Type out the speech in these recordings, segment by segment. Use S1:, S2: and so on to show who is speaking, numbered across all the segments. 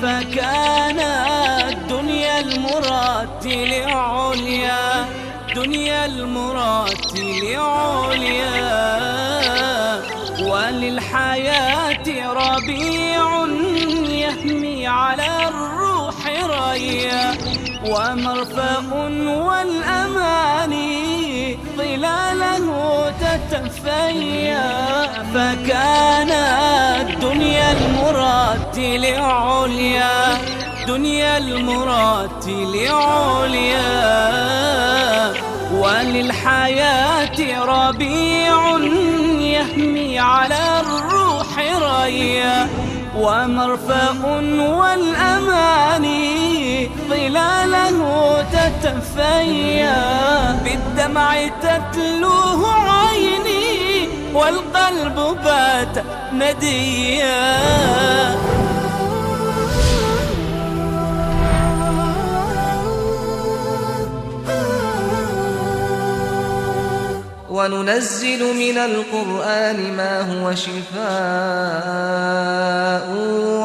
S1: فكانت دنيا المرتل عليا، دنيا المرتل عليا. وللحياة ربيع يهمي على الروح ريا، ومرفأ والأماني ظلاله تتفيا. فكانت دنيا المرتل عليا، دنيا المرتل عليا. وللحياة ربيع يهمي على الروح ريا، ومرفأ والأماني ظلاله تتفيا. بالدمع تتلوه عيني والقلب بات نديا.
S2: وننزل من القرآن ما هو شفاء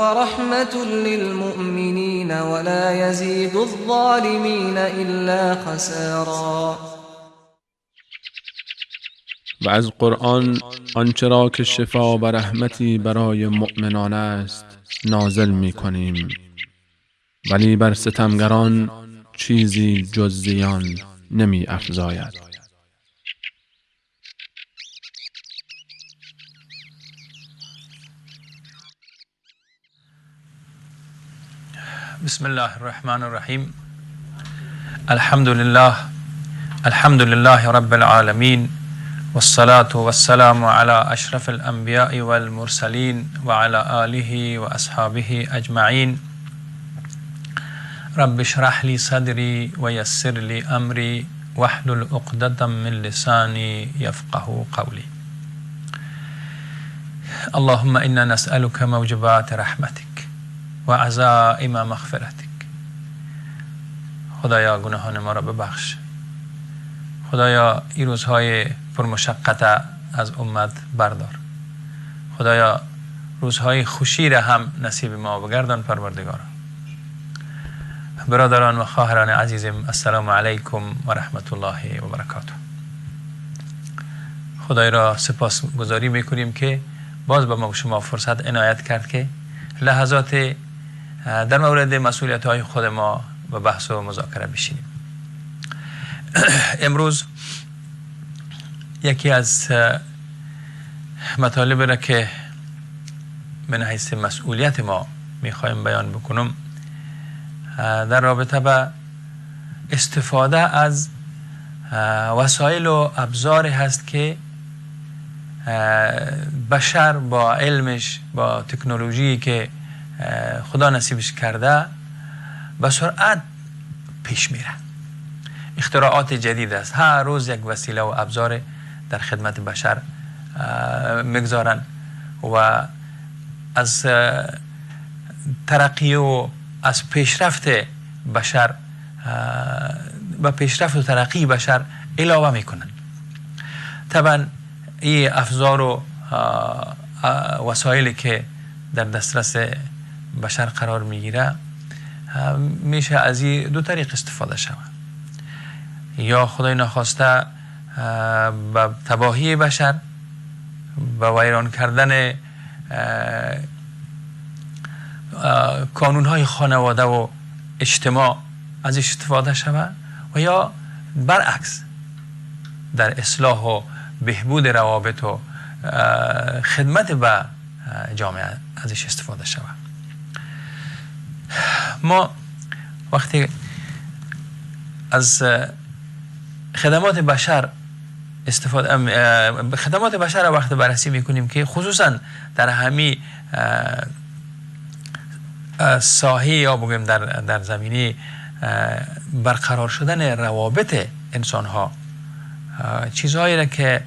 S2: ورحمة للمؤمنين ولا يزيد الظالمين إلا خسارا.
S3: و از قرآن آنچه را که شفا و رحمتی برای مؤمنان است نازل می کنیم، ولی بر ستمگران چیزی جز زیان نمی افزاید.
S4: بسم الله الرحمن الرحیم. الحمد لله، الحمد لله رب العالمین، والصلاة والسلام على اشرف الانبیاء والمرسلین وعلى آله واصحابه اجمعین. رب اشرح لي صدری ويسر لي امری واحلل عقدة من لسانی يفقه قولی. اللهم انا نسألك موجبات رحمتك و عزائم مغفرتک. خدایا گناهان ما را ببخش. خدایا این روزهای پرمشقت از امت بردار. خدایا روزهای خوشی را هم نصیب ما بگردان پروردگارا. برادران و خواهران عزیزم، السلام علیکم و رحمت الله و برکاته. خدای را سپاس گذاری میکنیم که باز به ما و شما فرصت عنایت کرد که لحظات در مورد مسئولیت های خود ما و بحث و مذاکره بشینیم. امروز یکی از مطالب را که من حیث مسئولیت ما میخوایم بیان بکنم در رابطه با استفاده از وسایل و ابزار هست که بشر با علمش، با تکنولوژی که خدا نصیبش کرده، به سرعت پیش میره. اختراعات جدید است، هر روز یک وسیله و ابزار در خدمت بشر میگذارن و از ترقی و از پیشرفت بشر به پیشرفت و ترقی بشر علاوه میکنن. طبعا این افزار و وسایلی که در دسترس بشر قرار میگیره میشه از این دو طریق استفاده شود: یا خدای نخواسته به تباهی بشر، به ویران کردن کانونهای خانواده و اجتماع ازش استفاده شود، و یا برعکس در اصلاح و بهبود روابط و خدمت به جامعه ازش استفاده شود. ما وقتی از خدمات بشر استفاده، خدمات بشر را وقتی بررسی میکنیم که خصوصا در همی ساحه یا بگیم در زمینه برقرار شدن روابط انسان ها، چیزهایی را که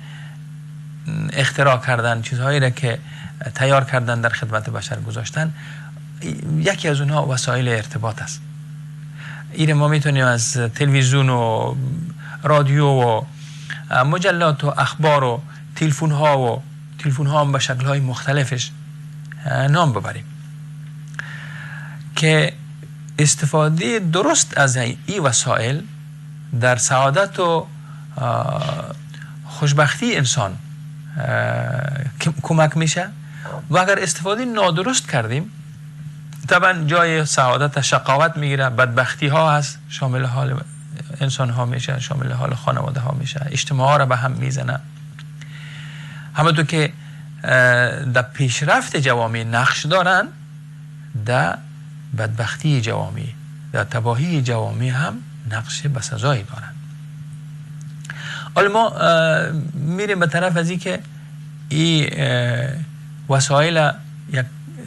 S4: اختراع کردن، چیزهایی را که تیار کردن در خدمت بشر گذاشتن، یکی از اونها وسایل ارتباط است. این ما میتونیم از تلویزیون و رادیو و مجلات و اخبار و تلفن ها و تلفن ها هم به شکل های مختلفش نام ببریم. که استفاده درست از این وسایل در سعادت و خوشبختی انسان کمک میشه و اگر استفاده نادرست کردیم طبعا جای سعادت شقاوت میگیره، بدبختی ها هست، شامل حال انسان ها میشه، شامل حال خانواده ها میشه، اجتماع ها را به هم میزنه. همونطور که در پیشرفت جوامع نقش دارن، در بدبختی جوامع، در تباهی جوامع هم نقش بسزایی دارن. حالا ما میریم به طرف از این که این وسایل یک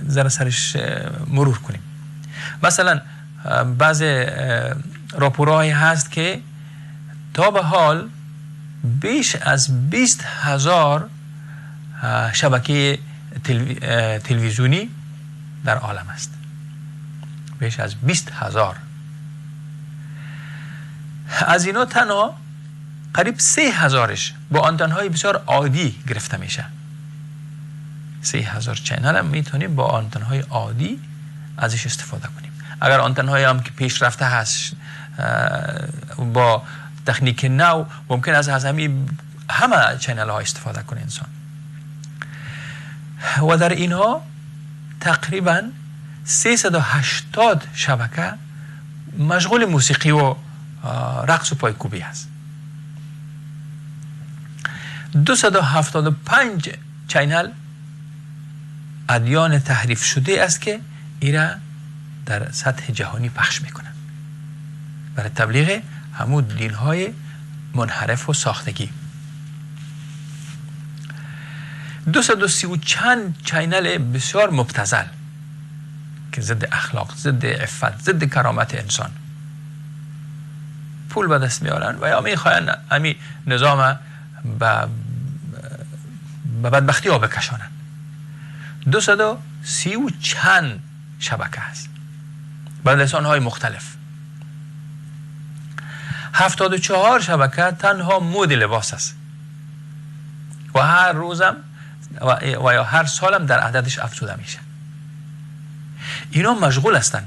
S4: ذره سرش مرور کنیم. مثلا بعض راپورهایی هست که تا به حال بیش از 20,000 شبکه تلویزیونی در عالم است. بیش از 20,000. از اینا تنها قریب 3,000ش با آنتن‌های بسیار عادی گرفته میشه. 3,000 channel هم میتونیم با آنتن‌های عادی ازش استفاده کنیم. اگر آنتن‌های هم که پیشرفته هست با تکنیک نو، ممکن است از همه channel ها استفاده کنه انسان. و در اینها تقریبا 380 شبکه مشغول موسیقی و رقص و پایکوبی هست. 275 channel ادیان تحریف شده است که ایرا در سطح جهانی پخش میکنن برای تبلیغ همون دینهای منحرف و ساختگی. 230 و چند channel بسیار مبتذل که ضد اخلاق، ضد عفت، ضد کرامت انسان پول به دست میارن و یا میخواین امی نظام به بدبختی ها بکشانن. 230 و چند شبکه هست به لسان‌های مختلف. 74 شبکه تنها مد لباس است و هر روزم و یا هر سالم در عددش افزوده میشه. اینا مشغول هستن.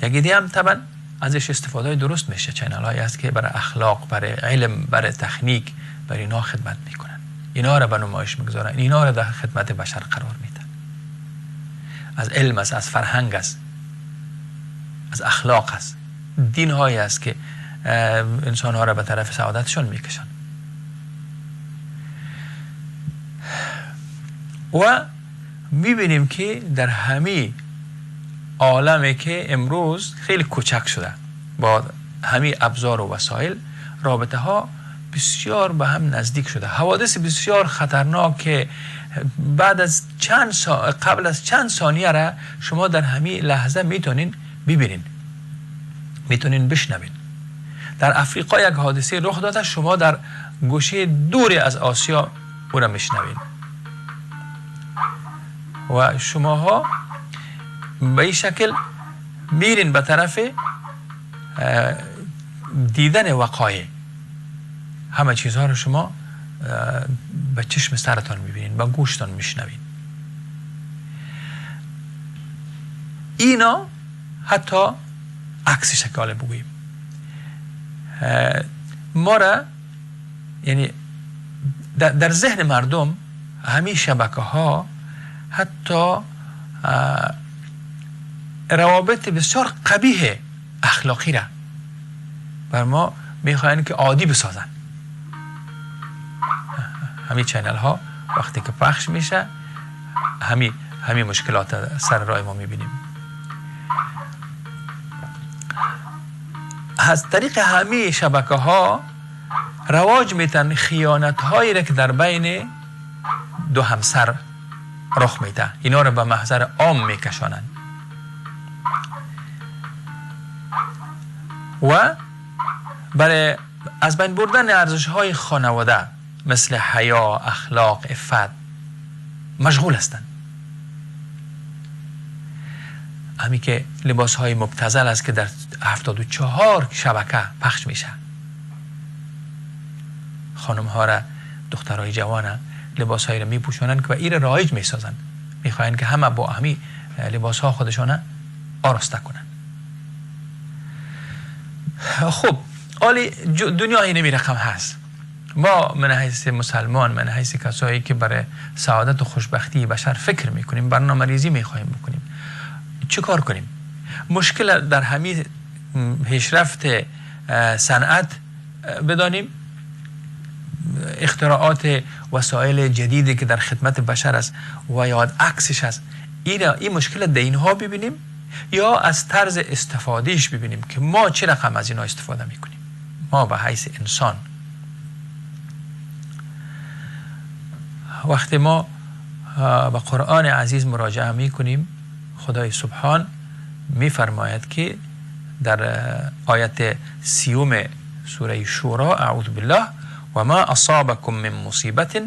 S4: یکی دیگه هم طبعا ازش استفاده درست میشه. channel هایی هست که برای اخلاق، برای علم، برای تکنیک، برای اینا خدمت میکنن. اینا را به نمایش میگذارن، اینا را در خدمت بشر قرار میدن. از علم است، از فرهنگ است، از اخلاق است، دین هایی است که انسان ها را به طرف سعادتشون میکشن. و میبینیم که در همه عالمی که امروز خیلی کوچک شده با همه ابزار و وسایل، رابطه ها بسیار به هم نزدیک شده. حوادث بسیار خطرناک که بعد از چند قبل از چند ثانیه را شما در همه لحظه میتونین ببینین، میتونین بشنوین. در افریقا یک حادثه رخ داده، شما در گوشه دوری از آسیا او را میشنوین و شماها به این شکل میرین به طرف دیدن وقایع. همه چیزها رو شما به چشم سرتان میبینین، با گوشتان میشنوین. اینا حتی عکس شکل بگوییم ما را، یعنی در ذهن مردم همین شبکه ها حتی روابط بسیار قبیح اخلاقی را بر ما میخواین که عادی بسازن. همین channel ها وقتی که پخش میشه همین مشکلات سر راه ما میبینیم. از طریق همه شبکه ها رواج میتن خیانت هایی را که در بین دو همسر رخ میده، اینا رو به محضر عام میکشانند و برای از بین بردن ارزش های خانواده مثل حیا، اخلاق، عفت مشغول هستند. همی که لباس های مبتذل است که در 74 شبکه پخش میشه، خانم ها را، دخترهای جوان لباس هایی را میپوشانند که و ایر رایج میسازند، میخواهند که همه با همی لباس ها خودشان آراسته کنن. خب حالی دنیا اینمی رقم هست. ما من حیث مسلمان، من حیث کسایی که برای سعادت و خوشبختی بشر فکر میکنیم، برنامه ریزی میخواهیم بکنیم، چه کار کنیم؟ مشکل در همین پیشرفت صنعت بدانیم، اختراعات وسایل جدیدی که در خدمت بشر است و یا عکسش است، این مشکل در اینها ببینیم یا از طرز استفادهش ببینیم که ما چه رقم از اینها استفاده میکنیم. ما به حیث انسان وقتی ما به قرآن عزیز مراجعه میکنیم، خدای سبحان میفرماید که در آیت 30 سوره شورا، اعوذ بالله، و ما اصابکم من مصیبت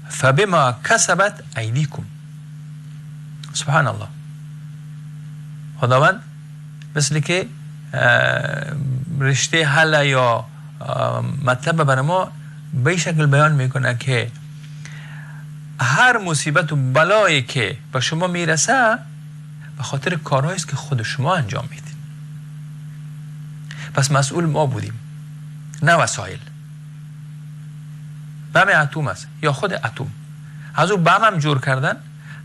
S4: فبما کسبت ایدیکم. سبحان الله، خداوند مثل که رشته حل یا مطلب برای ما به شکل بیان میکنه که هر مصیبت و بلایی که به شما میرسه به خاطر کارهایی است که خود شما انجام میدید. پس مسئول ما بودیم، نه وسایل. بم اتم است یا خود اتم، از او بم هم جور کردن،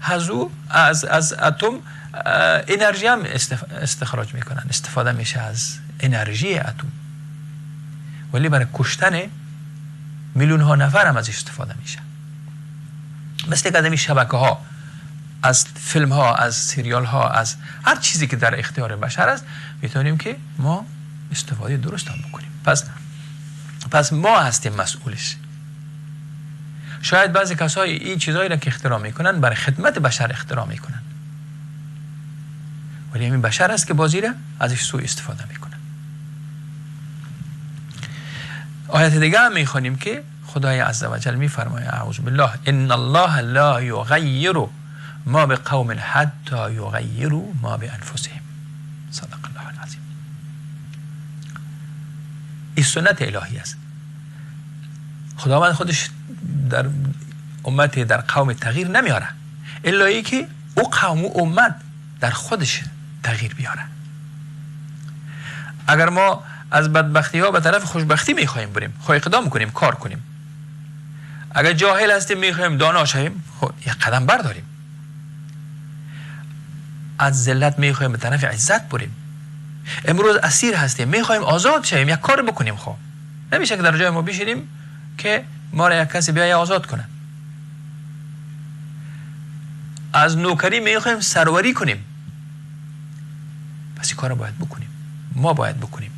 S4: از او از اتم انرژی هم استخراج میکنن، استفاده میشه از انرژی اتم، ولی برای کشتن میلیون ها نفر هم ازش استفاده میشه. مثل که شبکه ها، از فیلم ها، از سریال ها، از هر چیزی که در اختیار بشر است، میتونیم که ما استفاده درست هم بکنیم. پس ما هستیم مسئولش. شاید بعضی کسای این چیزایی را که اختراع میکنن برای خدمت بشر اختراع میکنن، ولی همین بشر است که بازی را ازش سوء استفاده میکنن. آیت دیگه هم میخوانیم که خدای عزوجل میفرماید، اعوذ بالله، ان الله لا یغیر ما بقوم حتی یغیروا ما بانفسهم. صدق الله العظیم. این سنت الهی است. خداوند خودش در امت، در قوم تغییر نمیاره، الا ای که او قوم و امت در خودش تغییر بیاره. اگر ما از بدبختی ها به طرف خوشبختی میخواهیم بریم، خب اقدام کنیم، کار کنیم. اگر جاهل هستیم میخواهیم دانا شویم، خب یک قدم برداریم. از ذلت میخواهیم به طرف عزت بریم. امروز اسیر هستیم، میخواهیم آزاد شویم، یک کار بکنیم. خب نمیشه که در جای ما بشینیم که ما را یک کسی بیای آزاد کنه. از نوکری میخواهیم سروری کنیم، پس این کار باید بکنیم، ما باید بکنیم.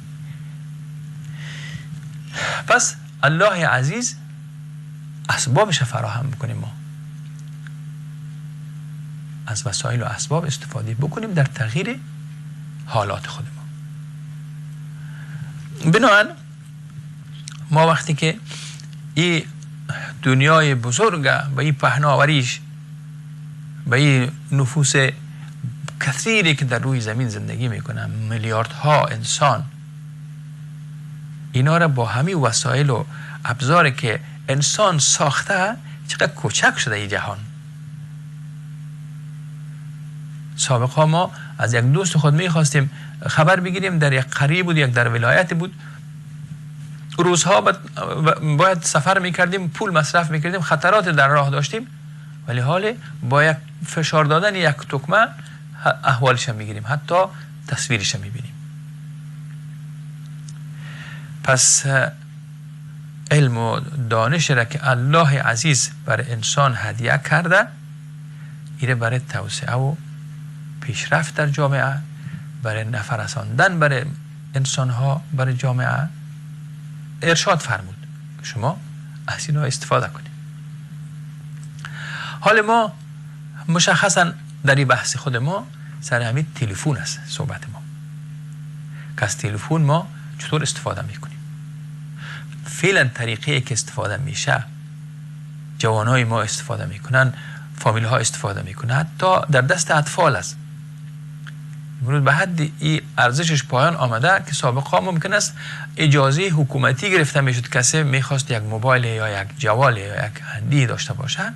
S4: پس الله عزیز اسبابش فراهم بکنیم، ما از وسایل و اسباب استفاده بکنیم در تغییر حالات خود ما. بنابراین ما وقتی که این دنیای بزرگ و این پهناوریش و این نفوس کثیری که در روی زمین زندگی میکنن، میلیاردها انسان، اینا را با همین وسایل و ابزاری که انسان ساخته چقدر کوچک شده این جهان. سابقا ما از یک دوست خود میخواستیم خبر بگیریم، در یک قریه بود، یک در ولایت بود، روزها باید سفر میکردیم، پول مصرف میکردیم، خطرات در راه داشتیم، ولی حال با یک فشار دادن یک تکمه احوالش میگیریم، حتی تصویرش میبینیم. پس علم و دانش را که الله عزیز برای انسان هدیه کرده، ایره برای توسعه و پیشرفت در جامعه، برای نفع رساندن برای انسانها، برای جامعه ارشاد فرمود که شما از اینها استفاده کنید. حال ما مشخصا در این بحث خود ما سر همین تلفن است صحبت ما، که از تلفن ما چطور استفاده میکنیم. فعلا طریقه که استفاده میشه، جوانای ما استفاده میکنن، فامیل ها استفاده میکنن، حتی در دست اطفال است. امروز به حد این ارزشش پایان آمده که سابقا ممکن است اجازه حکومتی گرفته میشد، کسی میخواست یک موبایل یا یک جوال یا یک هندی داشته باشه،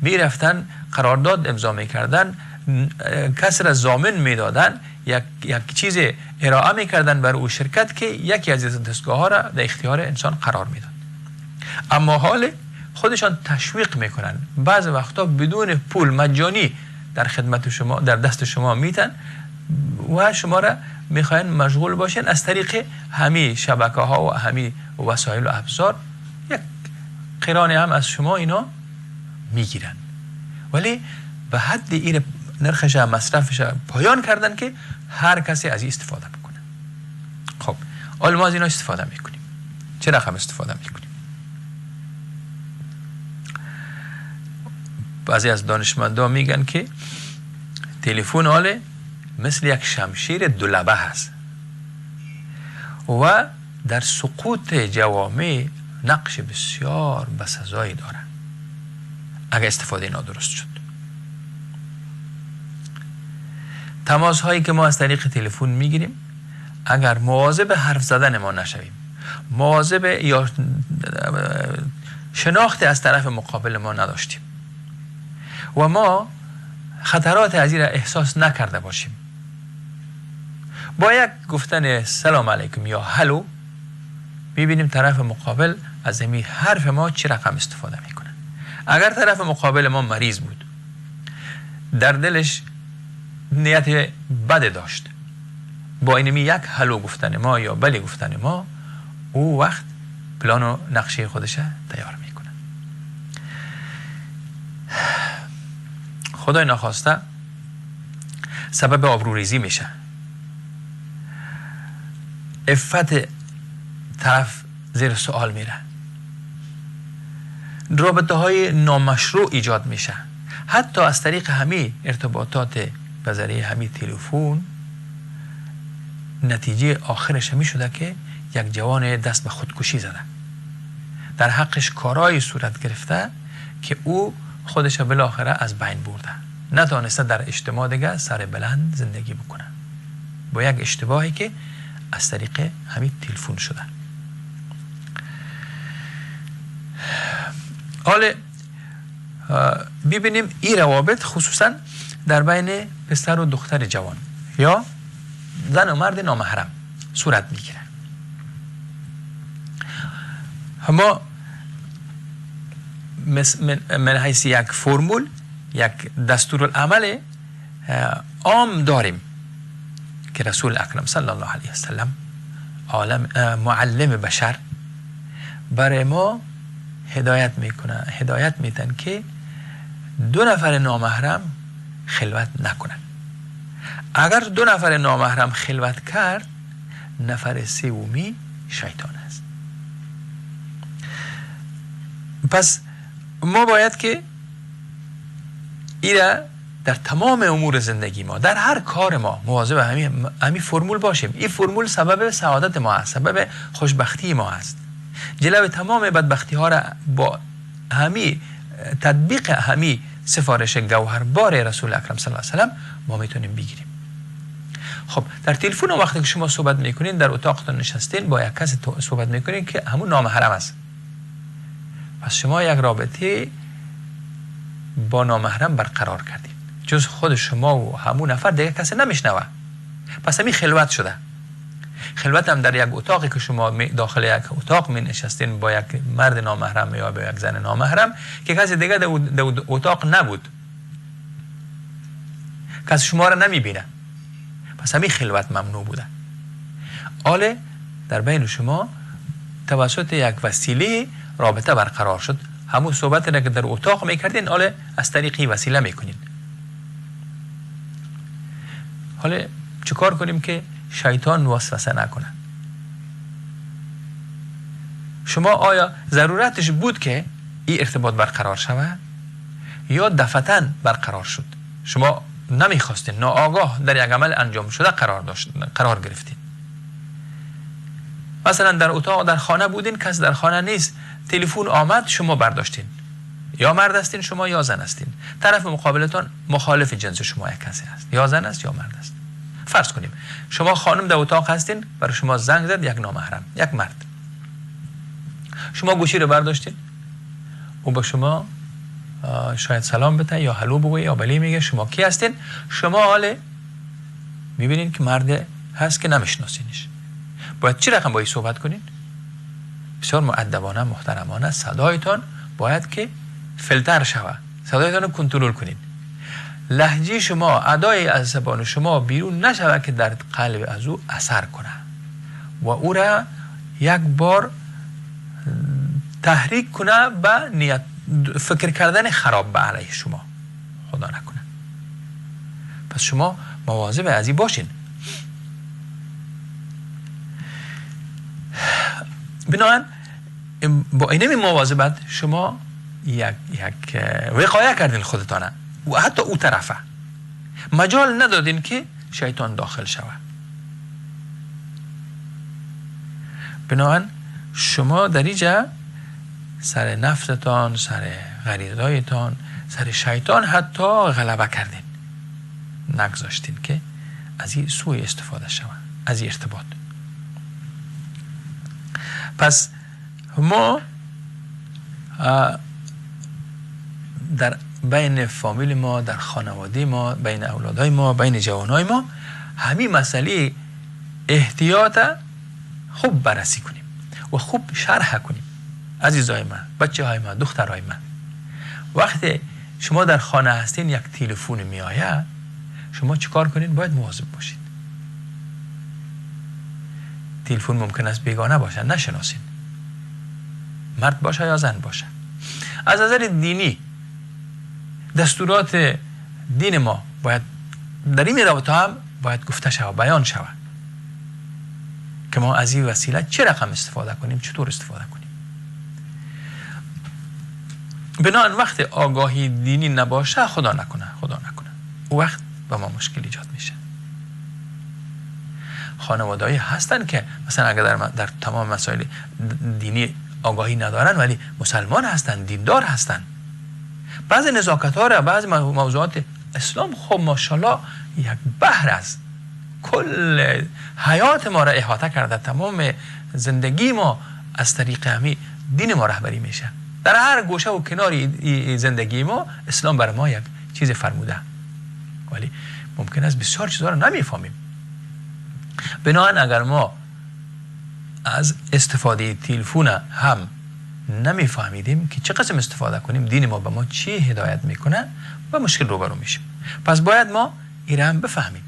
S4: میرفتن قرارداد امضا میکردن، کس را ضامن میدادن، یک چیز ارائه میکردن بر او شرکت که یکی از دستگاه ها را در اختیار انسان قرار میداد. اما حال خودشان تشویق میکنن، بعض وقتا بدون پول مجانی در خدمت شما، در دست شما میتن و شما را میخواین مشغول باشین از طریق همه شبکه ها و همه وسایل و ابزار یک قرانی هم از شما اینا میگیرن، ولی به حد این نرخش مصرفش پایان کردن که هر کسی از این استفاده بکنه. خب حالا ما از اینا استفاده میکنیم. چه رقم استفاده میکنیم؟ بعضی از دانشمندا میگن که تلفن حاله مثل یک شمشیر دولبه هست و در سقوط جوامع نقش بسیار بسزایی داره اگر استفاده نادرست شد. تماس هایی که ما از طریق تلفن میگیریم اگر مواظب حرف زدن ما نشویم، مواظب یا شناخت از طرف مقابل ما نداشتیم و ما خطرات از این را احساس نکرده باشیم، با یک گفتن سلام علیکم یا هلو میبینیم طرف مقابل از این حرف ما چه رقم استفاده میکنه. اگر طرف مقابل ما مریض بود، در دلش نیت بد داشت، با اینمی یک هلو گفتن ما یا بلی گفتن ما، او وقت پلان و نقشه خودش تیار میکنه. خدای ناخواسته سبب آبروریزی میشه، عفت طرف زیر سوال میره، رابطه های نامشروع ایجاد میشه، حتی از طریق همه ارتباطات به ذریعه همه تلفن. نتیجه آخرش می شده که یک جوان دست به خودکشی زده، در حقش کارایی صورت گرفته که او خودش بالاخره از بین برده، نتانسته در اجتماع دیگه سر بلند زندگی بکنه، با یک اشتباهی که از طریق همین تلفن شده. حالا ببینیم این روابط خصوصا در بین پسر و دختر جوان یا زن و مرد نامحرم صورت میگیره. ما من حیث یک فرمول، یک دستورالعمل عام داریم که رسول اکرم صلی الله علیه وسلم عالم معلم بشر برای ما هدایت میکنه، هدایت میتن که دو نفر نامحرم خلوت نکنن. اگر دو نفر نامحرم خلوت کرد، نفر سومی شیطان است. پس ما باید که ایره در تمام امور زندگی ما، در هر کار ما مواظب همین فرمول باشیم. این فرمول سبب سعادت ما است، سبب خوشبختی ما است. جلو تمام بدبختی ها را با همی تطبیق همی سفارش گوهربار رسول اکرم صلی الله علیه و سلم ما میتونیم بگیریم. خب در تلفن وقتی که شما صحبت میکنین، در اتاقتون نشستین با یک کسی صحبت میکنین که همون نامحرم است، پس شما یک رابطه با نامحرم برقرار کردین، جز خود شما و همون نفر دیگه کسی نمیشنوه. پس همین خلوت شده. خلوت هم در یک اتاقی که شما داخل یک اتاق می نشستین با یک مرد نامحرم یا با یک زن نامحرم که کسی دیگه در اتاق نبود، کسی شما را نمی بینه، پس همین خلوت ممنوع بوده. آله در بین شما توسط یک وسیله رابطه برقرار شد. همون صحبت را که در اتاق میکردین، آله از طریقی وسیله میکنین. حالا چیکار کنیم که شیطان وسوسه نکنه؟ شما آیا ضرورتش بود که این ارتباط برقرار شود یا دفعتاً برقرار شد؟ شما نمیخواستین، ناآگاه در یک عمل انجام شده قرار گرفتین. مثلا در اتاق در خانه بودین، کس در خانه نیست، تلفن آمد، شما برداشتین. یا مرد هستین شما یا زن هستین، طرف مقابلتان مخالف جنس شما یک کسی است، یا زن است یا مرد است. فرض کنیم شما خانم در اتاق هستین، برای شما زنگ زد یک نامحرم، یک مرد. شما گوشی رو برداشتین، او با شما شاید سلام بده یا هلو بگوی یا بلی میگه شما کی هستین. شما حالا میبینین که مرد هست که نمیشناسینش، باید چی رقم باید صحبت کنین؟ بسیار مؤدبانه، محترمانه، صدایتان باید که فیلتر شود، صدایتان رو کنترل کنین، لهجه شما، ادای از زبان شما بیرون نشود که در قلب از او اثر کنه و او را یک بار تحریک کنه به نیت فکر کردن خراب به علیه شما، خدا نکنه. پس شما مواظب از این باشین. بنابراین با اینمی مواظبت شما یک وقایه کردین خودتانه و حتی او طرفه مجال ندادین که شیطان داخل شود. بنابراین شما در اینجا سر نفستان، سر غریزهایتان، سر شیطان حتی غلبه کردین، نگذاشتین که از این سوی استفاده شود، از این ارتباط. پس ما در بین فامیل ما، در خانواده ما، بین اولادهای ما، بین جوانهای ما همین مسئله احتیاط خوب بررسی کنیم و خوب شرح کنیم. عزیزای من، بچه های من، دخترهای من، وقتی شما در خانه هستین یک تلفن می آید، شما چیکار کنین؟ باید مواظب باشید. تلفن ممکن است بیگانه باشه، نشناسین، مرد باشه یا زن باشه. از نظر دینی دستورات دین ما باید در این رابطه هم باید گفته شود، بیان شود که ما از این وسیله چه رقم استفاده کنیم، چطور استفاده کنیم. بنابراین وقت آگاهی دینی نباشه، خدا نکنه، خدا نکنه، او وقت به ما مشکل ایجاد میشه. خانواده‌ای هستن که مثلا اگر در تمام مسائل دینی آگاهی ندارن ولی مسلمان هستن، دیندار هستن، بعض نزاکت‌ها را، بعض موضوعات اسلام خب ماشاءالله یک بحر است، کل حیات ما را احاطه کرده، تمام زندگی ما از طریق همی دین ما رهبری میشه. در هر گوشه و کنار زندگی ما اسلام بر ما یک چیز فرموده، ولی ممکن است بسیار چیزها را نمیفهمیم. بنابراین اگر ما از استفاده تلفن هم نمیفهمیدیم که چه قسم استفاده کنیم، دین ما به ما چی هدایت میکنه و مشکل روبرو میشیم. پس باید ما این هم بفهمیم.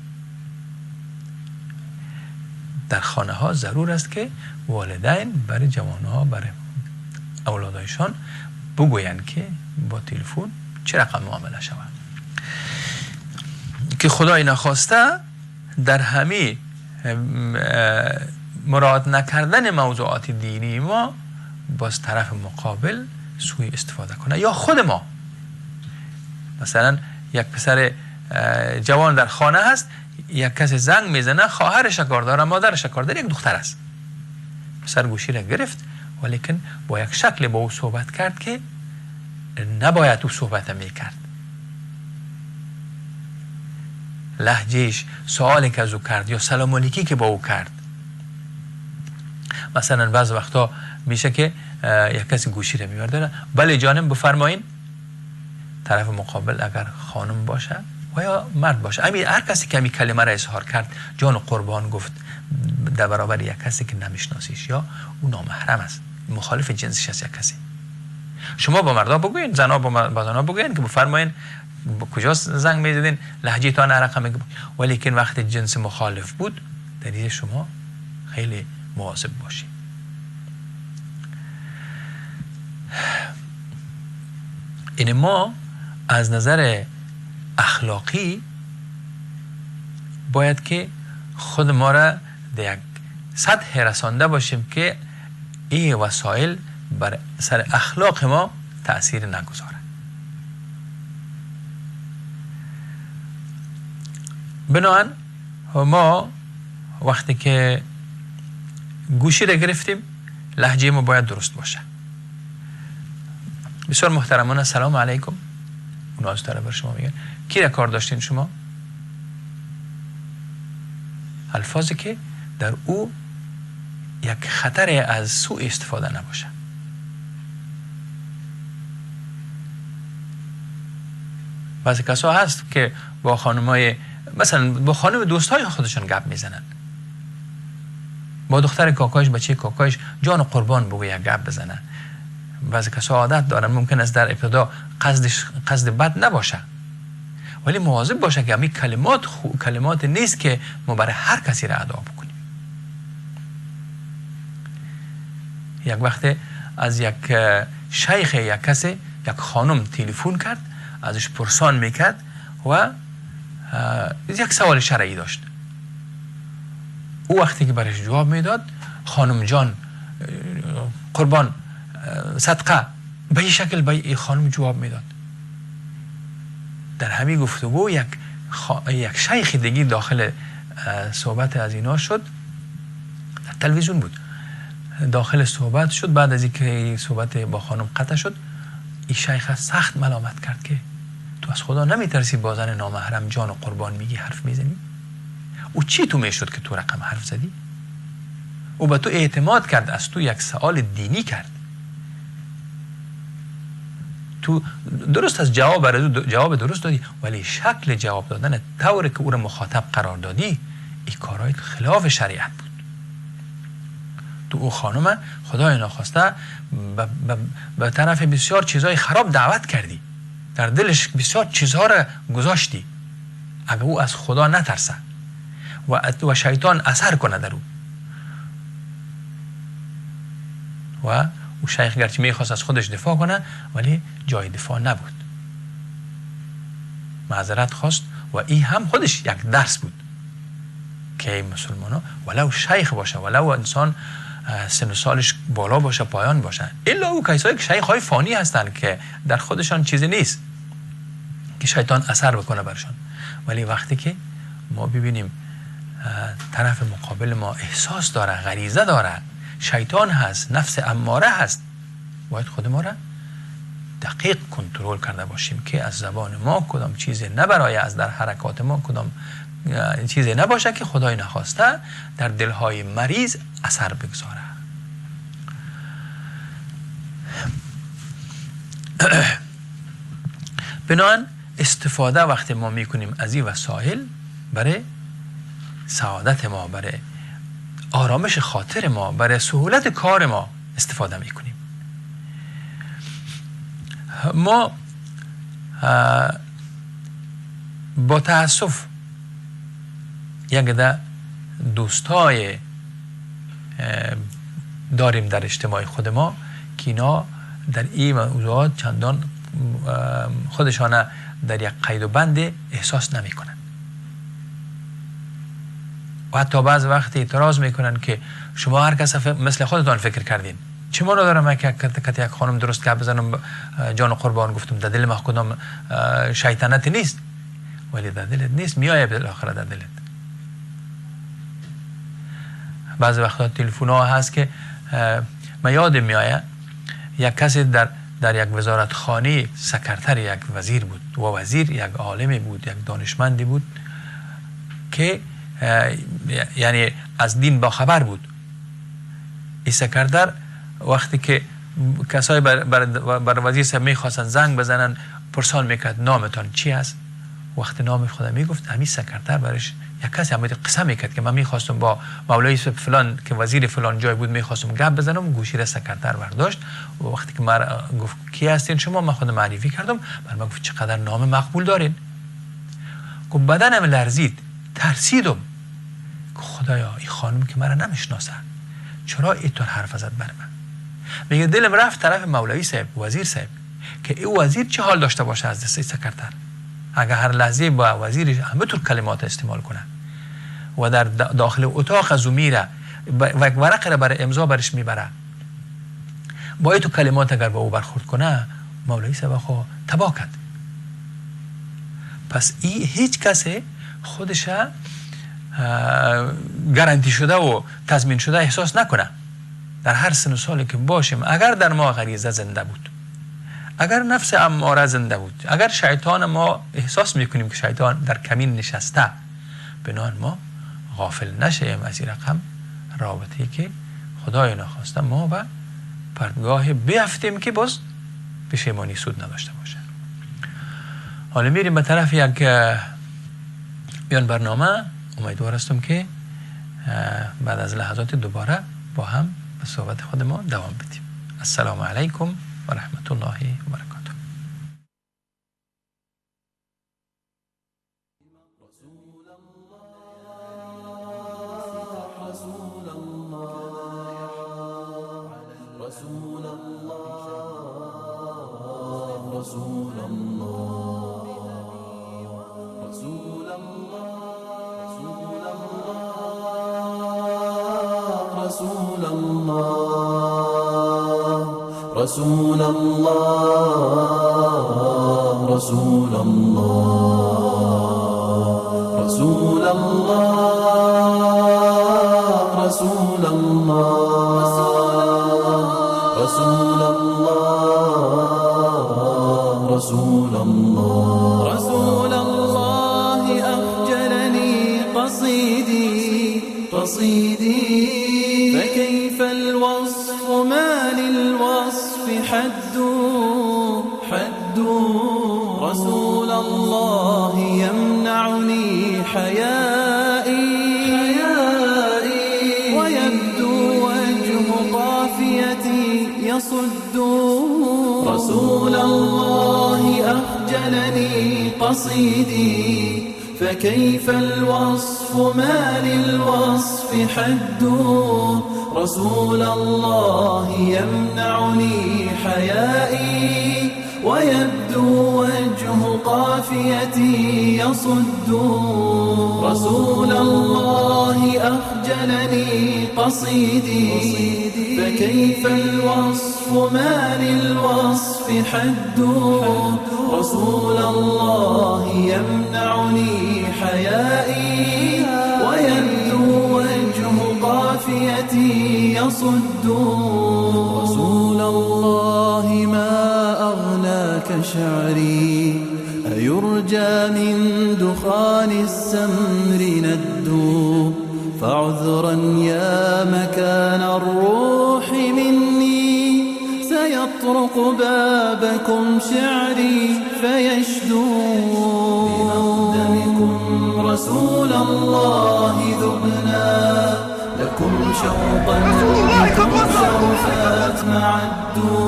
S4: در خانه ها ضرور است که والدین برای جوان ها، برای اولادایشان بگویند که با تلفن چه رقم معامله شود، که خدای نخواسته در همه مراعات نکردن موضوعات دینی ما باز طرف مقابل سوی استفاده کنه یا خود ما. مثلا یک پسر جوان در خانه هست، یک کسی زنگ میزنه، خواهرش کار داره، مادرش کار داره، یک دختر است. پسر گوشی را گرفت ولیکن با یک شکل با او صحبت کرد که نباید او صحبت میکرد. لهجهش، سوالی که از او کرد یا سلام علیکی که با او کرد. مثلا بعض وقتا میشه که یک کسی گوشی رو میبرده، بله جانم بفرمایین، طرف مقابل اگر خانم باشه و یا مرد باشه، هر کسی که همین کلمه را اظهار کرد، جان و قربان گفت در برابر یک کسی که نمیشناسیش یا او نامحرم است، مخالف جنسش است یک کسی. شما با مردا بگوین، زنا با زنا بگوین که بفرمایین کجا زنگ میزدین، لهجه تا رقم، ولیکن وقتی جنس مخالف بود در شما خیلی مواظب باشید. این ما از نظر اخلاقی باید که خود ما را در یک سطح رسانده باشیم که این وسایل بر سر اخلاق ما تأثیر نگذاره. بنابراین ما وقتی که گوشی را گرفتیم، لهجه ما باید درست باشه. بسیار محترمانه سلام علیکم، اونا از طرف بر شما میگن کی را کار داشتین شما؟ الفاظی که در او یک خطر از سوء استفاده نباشه. بعضی کسا هست که با خانمای، مثلا با خانم دوستای خودشون گپ میزنن، با دختر کاکایش، بچه کاکایش جان و قربان بگو یک گپ بزنن. بعضی کسا عادت دارن، ممکن است در ابتدا قصد بد نباشه، ولی مواظب باشه که همین کلمات کلمات نیست که ما برای هر کسی را ادا بکنیم. یک وقت از یک شیخ، یک کسی، یک خانم تلفن کرد، ازش پرسان میکرد و یک سوال شرعی داشت. او وقتی که برش جواب میداد، خانم جان قربان صدقه، به این شکل به این خانم جواب میداد. در همین گفتگو یک شیخ دیگه داخل صحبت از اینا شد، در تلویزیون بود، داخل صحبت شد. بعد از اینکه صحبت با خانم قطع شد، این شیخ سخت ملامت کرد که تو از خدا نمیترسی با زن نامحرم جان و قربان میگی حرف میزنی؟ او چی تو میشد که تو رقم حرف زدی؟ او به تو اعتماد کرد، از تو یک سوال دینی کرد، تو درست از جواب درست دادی، ولی شکل جواب دادن، طوری که او را مخاطب قرار دادی، این کارهای خلاف شریعت بود. تو او خانم خدای ناخواسته به طرف بسیار چیزهای خراب دعوت کردی، در دلش بسیار چیزها را گذاشتی. اگر او از خدا نترسه و شیطان اثر کنه در او، و او شیخ گرچه میخواست از خودش دفاع کنه، ولی جای دفاع نبود، معذرت خواست. و این هم خودش یک درس بود که مسلمان ها ولو شیخ باشه، ولو انسان سن و سالش بالا باشه، پایان باشه، الا او کسایی که شیخ های فانی هستند که در خودشان چیزی نیست که شیطان اثر بکنه برشان. ولی وقتی که ما ببینیم طرف مقابل ما احساس داره، غریزه داره، شیطان هست، نفس اماره هست، باید خود ما را دقیق کنترل کرده باشیم که از زبان ما کدام چیزی نبرای، از در حرکات ما کدام چیزی نباشه که خدای نخواسته در دلهای مریض اثر بگذاره. بنابراین استفاده وقتی ما میکنیم از این وسایل برای سعادت ما، برای آرامش خاطر ما، برای سهولت کار ما استفاده میکنیم. ما با تاسف یک ده دوستای داریم در اجتماع خود ما که اینا در این موضوعات چندان خودشان در یک قید و بند احساس نمی کنن و حتی بعض وقت اعتراض میکنن که شما هر کس مثل خودتان فکر کردین. چه ما دارم که یک خانم درست گپ بزنم جان قربان گفتم، در دل ما کدام شیطنت نیست، ولی در دلت نیست، میایه بالاخره در دلت. بعضی وقتا تلفن ها هست که من یادم میآید یک کسی در یک وزارت خانه سکرتر یک وزیر بود و وزیر یک عالمی بود، یک دانشمندی بود که یعنی از دین باخبر بود. این سکرتر وقتی که کسای بر وزیر صاحب میخواستن زنگ بزنن، پرسان میکرد نامتان چی است؟ وقتی نام خدا میگفت، همین سکرتر برش یک کسی هم قسم میکرد که من میخواستم با مولوی فلان که وزیر فلان جای بود میخواستم گپ بزنم، گوشی را سکرتر برداشت و وقتی که من گفت کی هستین شما، من خودم معرفی کردم، بر من گفت چقدر نام مقبول دارین. گفت بدنم لرزید، ترسیدم که خدایا این خانم که مرا نمیشناسه چرا اینطور حرف زد بر من. میگه دلم رفت طرف مولوی صاحب، وزیر صاحب، که این وزیر چه حال داشته باشه از دست سکرتر، اگر هر لحظه با وزیر همه طور کلمات استعمال کنه و در داخل اتاق از او میره و یک ورقه را برای امضا برش میبره، با تو کلمات اگر با او برخورد کنه، مولوی صاحب خو تباه کرد. پس این هیچ کسی خودش گارانتی شده و تضمین شده احساس نکنه. در هر سن و سالی که باشیم، اگر در ما غریزه زنده بود، اگر نفس اماره زنده بود، اگر شیطان ما احساس میکنیم که شیطان در کمین نشسته، بنان ما غافل نشیم از این رقم رابطه‌ای که خدای نخواسته ما به پرتگاه بیافتیم که باز پشیمانی سود نداشته باشه. حالا میریم به طرف یک بیان برنامه. امیدوار هستم که بعد از لحظات دوباره با هم به صحبت خود ما دوام بدیم. السلام علیکم و رحمت الله و برکاته.
S5: رسول الله رسول الله رسول الله رسول الله رسول الله رسول الله رسول الله رسول الله رسول الله رسول الله رسول الله أخجلني قصيدي قصيدي، فكيف الوصف ما للوصف حد حد. رسول الله يمنعني حيائي حيائي، ويبدو وجه قافيتي يصد. رسول الله أخجلني قصيدي، فكيف الوصف ما للوصف حد. رسول الله يمنعني حيائي، ويبدو وجه قافيتي يصد. رسول الله أخجلني قصيدي، فكيف الوصف ما للوصف حد. رسول الله يمنعني حيائي، ويبدو وجه قافيتي يصد. رسول الله ما أغلاك شعري، أيرجى من دخان السمر ند. فعذرا يا مكان الروح مني، سيطرق بابكم شعري فيشدو. بمقدمكم رسول الله ذبنا، لكم شوقا بكم شرفات معدو.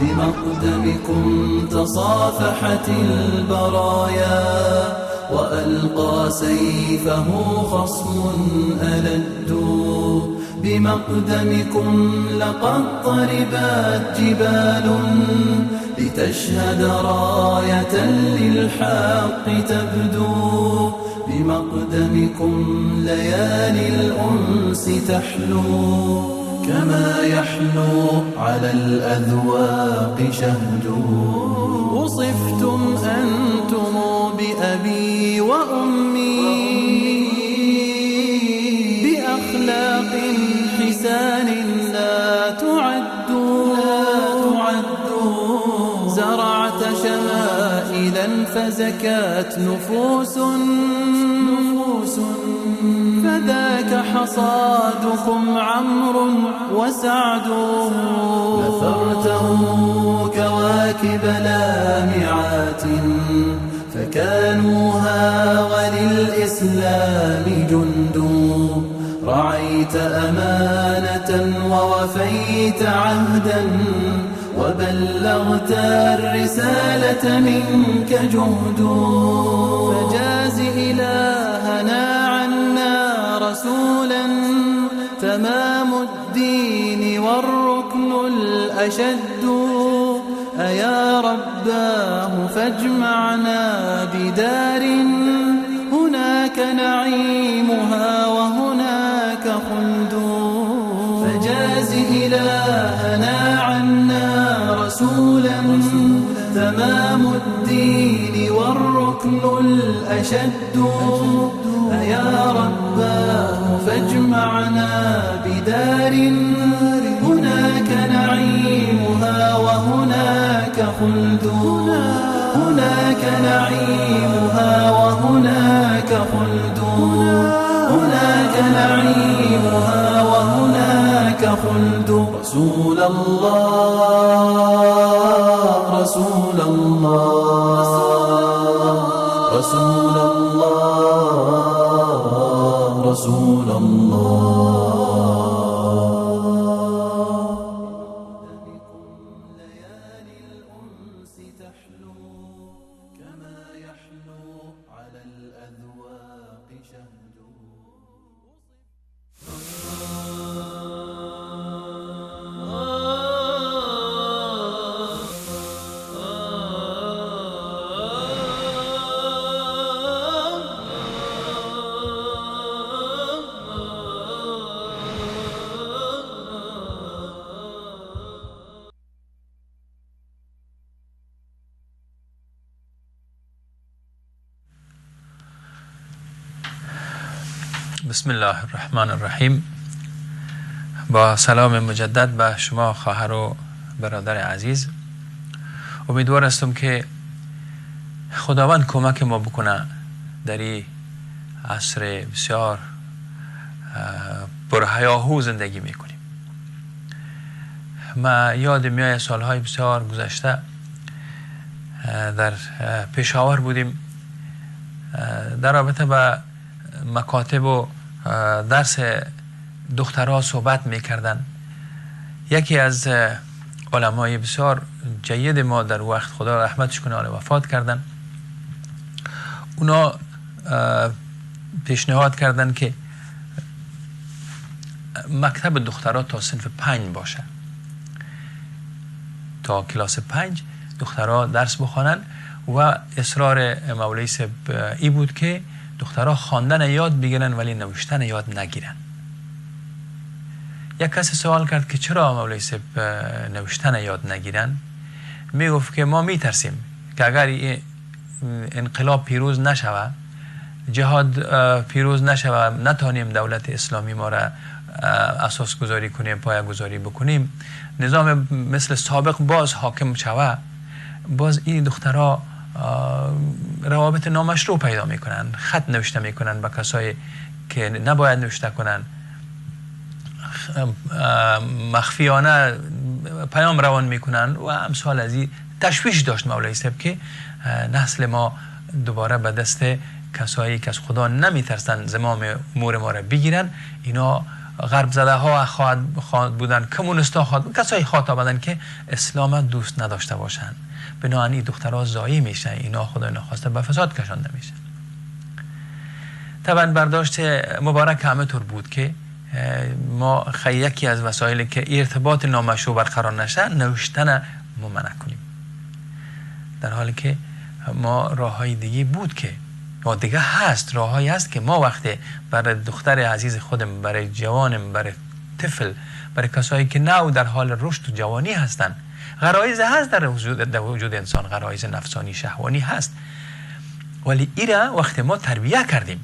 S5: بمقدمكم تصافحت البرايا، وألقى سيفه خصم ألد. بمقدمكم لقد طربت جبال، لتشهد راية للحق تبدو. بمقدمكم ليالي الأنس تحلو، كما يحلو على الأذواق شهد. وصفتم أنتم بأبي وأمي، بأخلاق حسان لا تعد. زرعت شمائلا فزكت نفوس، فذاك حصادكم عمرو وسعد. نثرته كواكب لامعات، فكانوها وللإسلام جند. رعيت أمانة ووفيت عهدا، وبلغت الرسالة منك جهد. فجاز إلهنا عنا رسولا، تمام الدين والركن الأشد. أيا رباه فاجمعنا بدار، هناك نعيمها وهناك خلد. فجاز إلهنا عنا رسولا، تمام الدين والركن الأشد. أيا رباه فاجمعنا بدار، هناك نعيمها وهناك خلد. هناك نعيمها وهناك خلد. هناك نعيمها وهناك خلد. رسول الله رسول الله. رسول الله، رسول الله. ليالي الأنس تحلو كما يحلو على الأذواق شهد.
S4: بسم الله الرحمن الرحیم. با سلام مجدد به شما خواهر و برادر عزیز، امیدوار هستم که خداوند کمک ما بکنه در این عصر بسیار پرهیاهو زندگی میکنیم. ما یاد میای سالهای بسیار گذشته در پشاور بودیم، در رابطه با مکاتب و درس دخترها صحبت میکردن. یکی از علمای بسیار جید ما در وقت، خدا رحمتش کنه، وفات کردن، اونا پیشنهاد کردن که مکتب دخترها تا صنف 5 باشه، تا کلاس 5 دخترها درس بخوانن. و اصرار مولوی صاحب ای بود که دخترها خواندن یاد بگیرن ولی نوشتن یاد نگیرن. یک کسی سوال کرد که چرا مولوی صاحب نوشتن یاد نگیرن؟ میگفت که ما میترسیم که اگر انقلاب پیروز نشوه، جهاد پیروز نشوه، نتانیم دولت اسلامی ما را اساس گذاری کنیم، پایه گذاری بکنیم، نظام مثل سابق باز حاکم شوه، باز این دخترها روابط نامشروع پیدا میکنن، خط نوشته میکنن به کسایی که نباید نوشته کنن، مخفیانه پیام روان میکنن و امثال از این. تشویش داشت مولوی صاحب که نسل ما دوباره به دست کسایی که از خدا نمیترسن زمام امور ما را بگیرن، اینا غرب زده ها خواهد بودن، کمونیست ها خواهد، کسایی خواهد آمدن که اسلام دوست نداشته باشن. بنابراین این دخترها ضایع میشن، اینا خدای نخواسته به فساد کشانده میشن. طبعا برداشت مبارک همه طور بود که ما یکی از وسایلی که ارتباط نامشروع برقرار نشه، نوشتن ما منع کنیم، در حالی که ما راههای دیگه بود که یا دیگه هست، راههایی هست که ما وقتی برای دختر عزیز خودم، برای جوانم، برای طفل، برای کسایی که نو در حال رشد و جوانی هستن، غرایز هست در وجود انسان، غرایز نفسانی شهوانی هست، ولی ایره وقتی ما تربیه کردیم،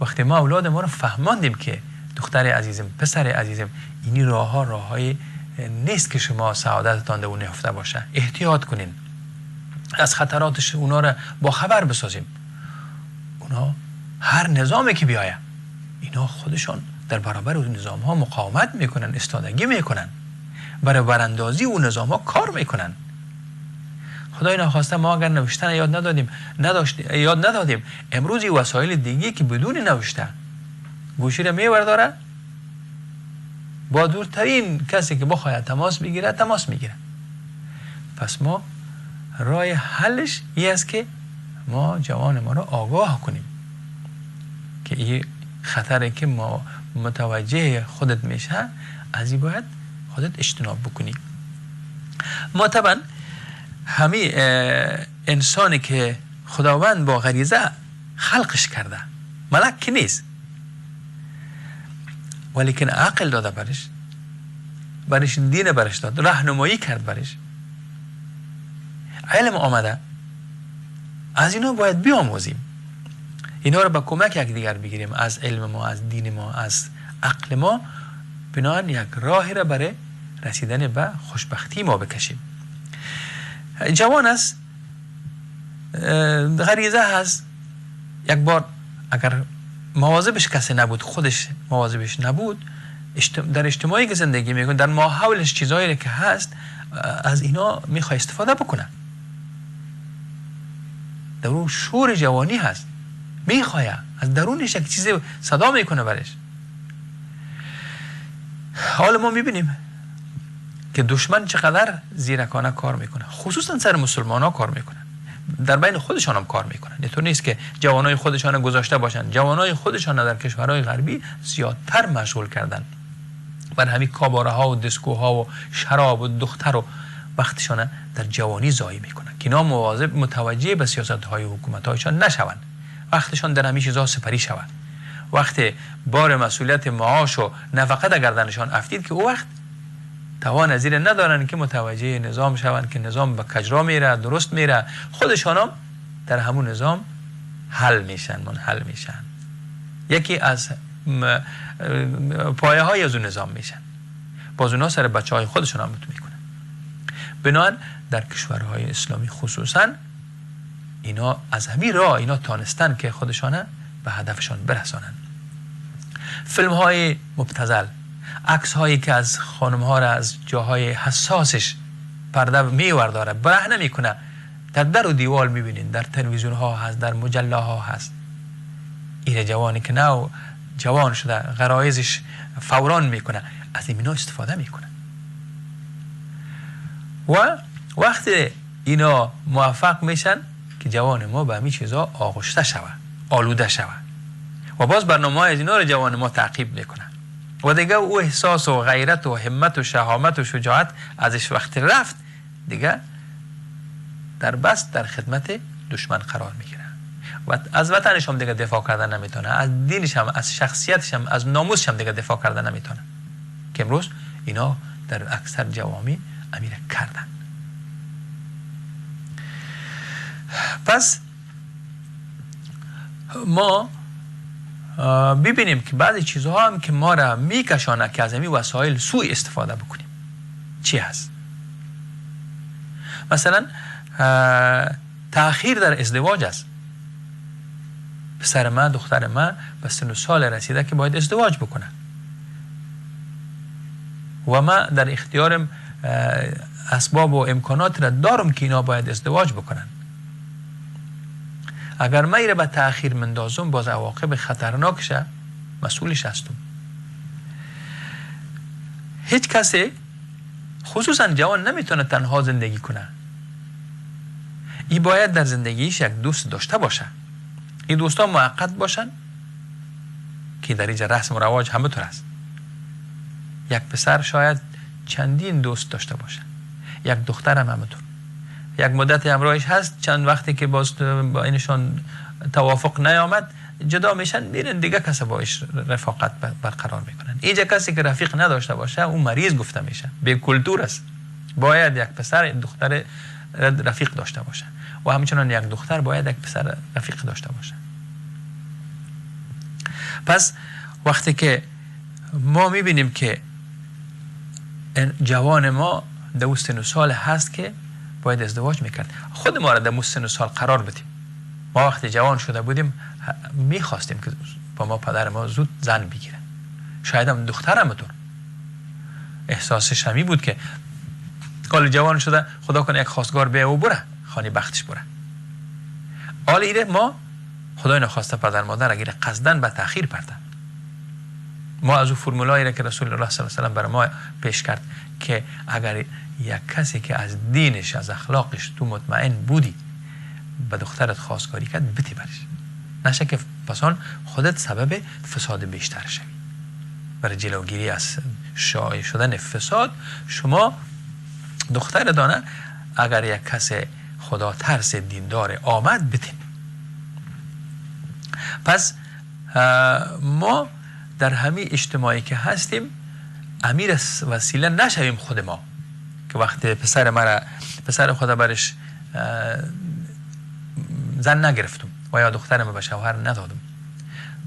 S4: وقتی ما اولاد ما رو فهماندیم که دختر عزیزم، پسر عزیزم، اینی راه راههای نیست که شما سعادتتان در اون نهفته باشه، احتیاط کنین، از خطراتش اونا رو با خبر بسازیم. اونا هر نظامی که بیاید، اینا خودشان در برابر اون نظام ها مقاومت میکنن، استادگی میکنن، برای براندازی اون نظام ها کار میکنن. خدای ناخواسته ما اگر نوشتن یاد ندادیم، یاد ندادیم، امروز این وسایل دیگه که بدون نوشته گوشی رو میورداره، با دورترین کسی که بخواهد تماس بگیره تماس میگیره. پس ما راه حلش این است که ما جوان ما رو آگاه کنیم که این خطری که ما متوجه خودت میشه، از این باید خودت اجتناب بکنی. ما طبعا همه انسانی که خداوند با غریزه خلقش کرده، ملک که نیست، ولیکن عقل داده برش، برش دین برش داد، راهنمایی کرد برش، علم آمده، از اینا باید بیاموزیم، اینا رو با کمک یکدیگر بگیریم، از علم ما، از دین ما، از عقل ما، بنابراین یک راهی را برای رسیدن به خوشبختی ما بکشیم. جوان است، غریزه هست، یک بار اگر مواظبش کسی نبود، خودش مواظبش نبود، در اجتماعی که زندگی میکنه، در ماحولش چیزایی که هست، از اینا میخواد استفاده بکنه. در او شور جوانی هست، میخواه، از درونش یک چیزی صدا میکنه برش. حال ما میبینیم که دشمن چقدر زیرکانه کار میکنه، خصوصا سر مسلمان ها کار میکنه، در بین خودشان هم کار میکنن. اینطور نیست که جوانای خودشان گذاشته باشن، جوانای خودشان در کشورهای غربی زیادتر مشغول کردن بر همین کاباره ها و دیسکوها و شراب و دختر و وقتشان در جوانی ضایع میکنن که اینا مواظب متوجه به سیاست های حکومت هایشان نشوند، وقتشان در همین چیزها سپری شود. وقتی بار مسئولیت معاش و نفقه در گردنشان افتید که او وقت توان از این ندارن که متوجه نظام شوند که نظام به کجرا میره، درست میره، خودشان هم در همون نظام حل میشن، منحل میشن، یکی از پایه های از اون نظام میشن. باز اونها سر بچه های خودشان هم میکنن. بنابراین در کشورهای اسلامی خصوصا اینا از همین راه اینا تانستن که خودشان به هدفشان برسانن. فیلم های مبتذل، عکس هایی که از خانم ها را از جاهای حساسش پرده میورداره، برهنه میکنه، در در و دیوال میبینین، در تلویزیون ها هست، در مجله ها هست. این جوانی که نو جوان شده غرایزش فوران میکنه، از اینا استفاده میکنه. و وقتی اینا موفق میشن که جوان ما به همین چیزا آغشته شوه، آلوده شوه، و باز برنامه از اینا رو جوان ما تعقیب میکنه و دیگه او احساس و غیرت و همت و شهامت و شجاعت ازش وقتی رفت، دیگه در بست در خدمت دشمن قرار میگیره و از وطنش هم دیگه دفاع کردن نمیتونه، از دینش هم، از شخصیتش هم، از ناموسش هم دیگه دفاع کردن نمیتونه، که امروز اینا در اکثر جوامع امیر کردن. پس ما ببینیم که بعضی چیزها هم که ما را میکشانه که از همین وسایل سوء استفاده بکنیم چی هست؟ مثلا تأخیر در ازدواج است. پسر من، دختر من به سن و سال رسیده که باید ازدواج بکنه و من در اختیارم اسباب و امکانات را دارم که اینا باید ازدواج بکنن. اگر من ایره به تأخیر مندازم، باز عواقب خطرناکش مسئولش هستم. هیچ کسی خصوصا جوان نمیتونه تنها زندگی کنه. ای باید در زندگیش یک دوست داشته باشه. این دوستا موقت باشن که در اینجا رسم و رواج همه طور است. یک پسر شاید چندین دوست داشته باشه، یک دختر هم همونطور. یک مدت همراهش هست، چند وقتی که باز با اینشان توافق نیامد جدا میشن، میرن دیگه کسی باش رفاقت برقرار میکنن. اینجا کسی که رفیق نداشته باشه اون مریض گفته میشه، بی کلتور است. باید یک پسر یک دختر رفیق داشته باشه و همچنان یک دختر باید یک پسر رفیق داشته باشه. پس وقتی که ما میبینیم که جوان ما در سن و سال هست که باید ازدواج میکرد، خود ما را در سن و سال قرار بدیم. ما وقتی جوان شده بودیم میخواستیم که با ما پدر ما زود زن بگیره، شاید هم دخترم طور احساسش همی بود که حال جوان شده خدا کنه یک خواستگار بیه و بره خانه بختش بره. حال ایره ما خدای نخواسته پدر مادر اگر قصدن به تأخیر پردن. ما از اون فرمولایی را که رسول الله صلی الله علیه و سلم برای ما پیش کرد که اگر یک کسی که از دینش از اخلاقش تو مطمئن بودی به دخترت خواستگاری کرد بتی برش، نشه که پسان خودت سبب فساد بیشتر شوی. برای جلوگیری از شایع شدن فساد شما دختر دانه اگر یک کس خدا ترس دیندار آمد بتین. پس ما در همین اجتماعی که هستیم امیر وسیله نشویم خود ما که وقتی پسر مرا پسر خدا برش زن نگرفتم و یا دخترم به شوهر ندادم،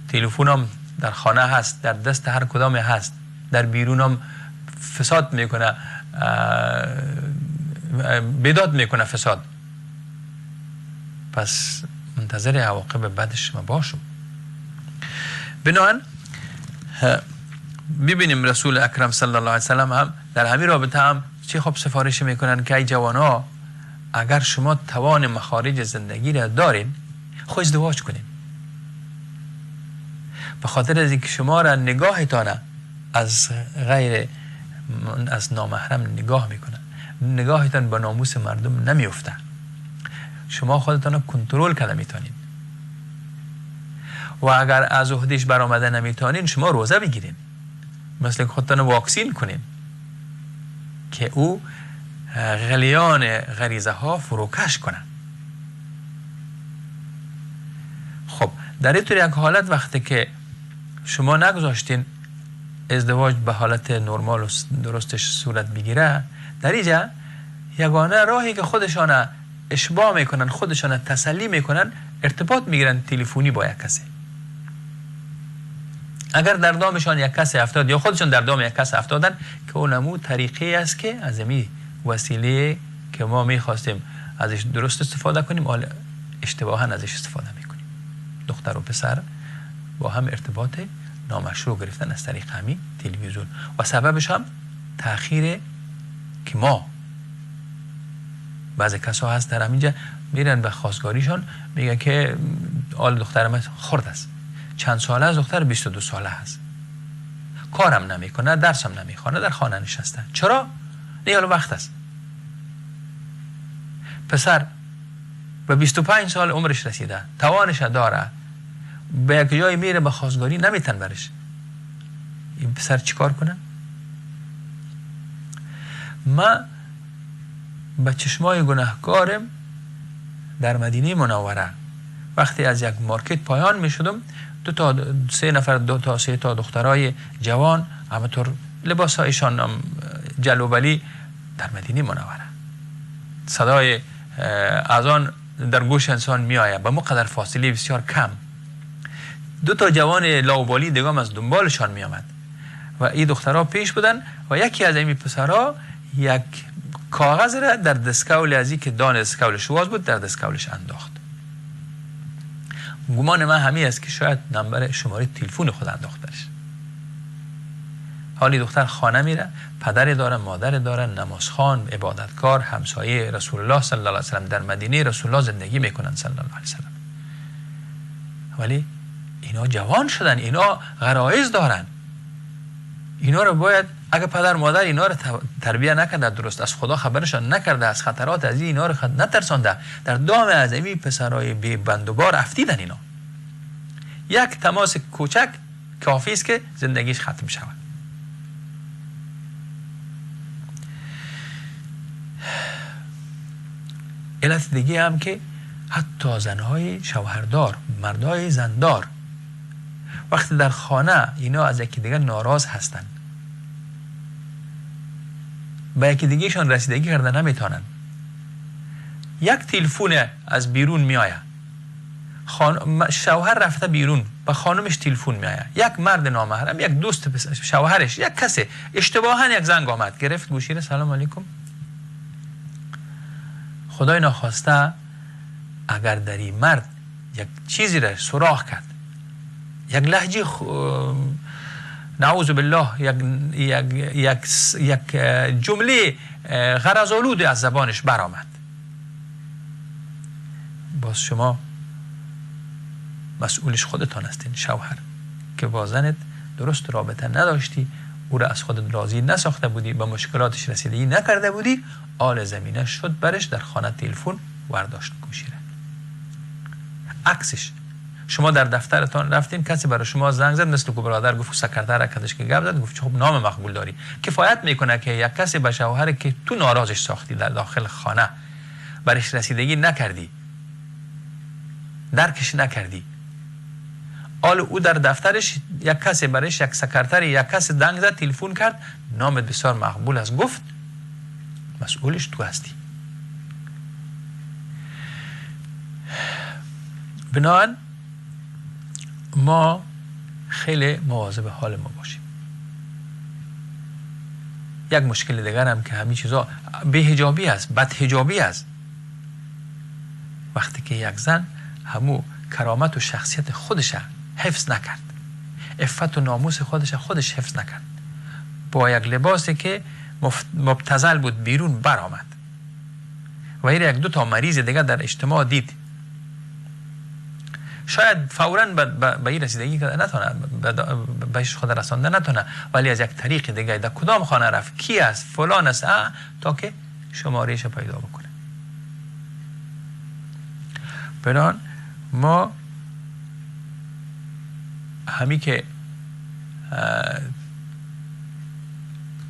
S4: تلفنم در خانه هست، در دست هر کدام هست، در بیرونم فساد میکنه، بیداد میکنه فساد. پس منتظر عواقب بدش ما باشم. بنابراین ببینیم رسول اکرم صلی الله علیه وسلم هم در همین رابطه هم چه خوب سفارش میکنن که ای جوانا اگر شما توان مخارج زندگی را دارین، خو ازدواج کنین، به خاطر از اینکه شما را نگاهتان از غیر از نامحرم نگاه میکنه، نگاهتان به ناموس مردم نمیفته، شما خودتان را کنترل کرده میتونین و اگر از عهدهش برآمده نمیتونین، شما روزه بگیرین، مثل خودتان واکسین کنین که او غلیان غریزه ها فروکش کنه. خب در اینطور یک حالت وقتی که شما نگذاشتین ازدواج به حالت نرمال و درستش صورت بگیره، در اینجا یگانه راهی که خودشان اشباع میکنن، خودشان تسلی میکنن، ارتباط میگیرن تلفنی با یک کسی. اگر در دامشان یک کسی افتاد یا خودشان در دام یک کسی افتادن، که اونمو طریقی است که از این وسیله که ما میخواستیم ازش درست استفاده کنیم، حالا اشتباها ازش استفاده میکنیم. دختر و پسر با هم ارتباط نامشروع گرفتن از طریق همین تلویزیون و سببش هم تأخیر که ما بعضی کسا هست در همینجا میرن به خواستگاریشان، میگه که آل دختر من خرد است، چند ساله است؟ دختر 22 ساله است، کارم نمیکنه، درسم نمیخوانه، در خانه نشسته. چرا؟ نه حالا وقت است. پسر به 25 سال عمرش رسیده، توانش داره، به یک جای میره به خواستگاری نمیتن برش. این پسر چیکار کنه؟ ما به چشمای گناهکارم در مدینه منوره وقتی از یک مارکت پایان می شدم، دو تا سه نفر، دو تا سه تا دخترای جوان، همطور لباس هایشان جلوبلی، در مدینه منوره صدای اذان در گوش انسان می آید به مقدر فاصله بسیار کم. دو تا جوان لاوبالی دیگه از دنبالشان می آمد و این دخترها پیش بودن و یکی از این پسرها یک کاغذ را در دستکول از که دان دستکولش واز بود در دستکولش انداخت. گمان من همین است که شاید نمبر شماره تلفن خود انداخت درش. حالی دختر خانه میره، پدر داره، مادر داره، نمازخوان، عبادتکار، همسایه رسول الله صلی الله علیه و سلم، در مدینه رسول الله زندگی میکنن صلی الله علیه و سلم. ولی اینا جوان شدن، اینا غرایز دارن، اینا رو باید اگه پدر مادر اینا رو تربیه نکرده درست، از خدا خبرشان نکرده، از خطرات از اینا رو نترسانده، در دام از این پسرای بی بند و بار افتیدن. اینا یک تماس کوچک کافی است که زندگیش ختم شود. علت دیگه هم که حتی زنهای شوهردار، مردای زندار، وقتی در خانه اینا از یکی دیگه ناراض هستند، به یکی دیگهشان رسیدگی کرده نمیتونن، یک تلفن از بیرون میآید، شوهر رفته بیرون، به خانمش تلفن میآید، یک مرد نامحرم، یک دوست شوهرش، یک کسی اشتباها یک زنگ آمد، گرفت گوشی را، سلام علیکم. خدای ناخواسته اگر در این مرد یک چیزی را سراغ کرد، یک لهجه نعوذ بالله، یک یک یک یک جمله غرض‌آلود از زبانش برآمد، باز شما مسئولش خودتان هستین شوهر، که با زنت درست رابطه نداشتی، او را از خودت راضی نساخته بودی، به مشکلاتش رسیدگی نکرده بودی، آل زمینه شد برش، در خانه تلفن ورداشت گوشی را. عکسش شما در دفترتان رفتین، کسی برای شما زنگ زد، مثل که برادر گفت سکرتر کدش که گپ زد، گفت خب نام مقبول داری، کفایت میکنه که یک کسی به شوهر که تو ناراضش ساختی در داخل خانه، برش رسیدگی نکردی، درکش نکردی، حال او در دفترش یک کسی برش، یک سکرتر، یک کسی زنگ زد، تلفن کرد، نامت بسیار مقبول است، گفت مسئولش تو هستی. بنابراین ما خیلی مواظب حال ما باشیم. یک مشکل دیگر هم که همین چیزا بی‌حجابی است، بدحجابی است. وقتی که یک زن همو کرامت و شخصیت خودش حفظ نکرد، عفت و ناموس خودش خودش حفظ نکرد، با یک لباسی که مبتذل بود بیرون برآمد و یک دو تا مریض دیگه در اجتماع دید، شاید فوراً به این رسیدگی نتونه، بهش خود رسانده نتونه، ولی از یک طریق دیگه در کدام خانه رفت، کی است، فلان است، تا که شمارهش پیدا بکنه. بنان ما همی که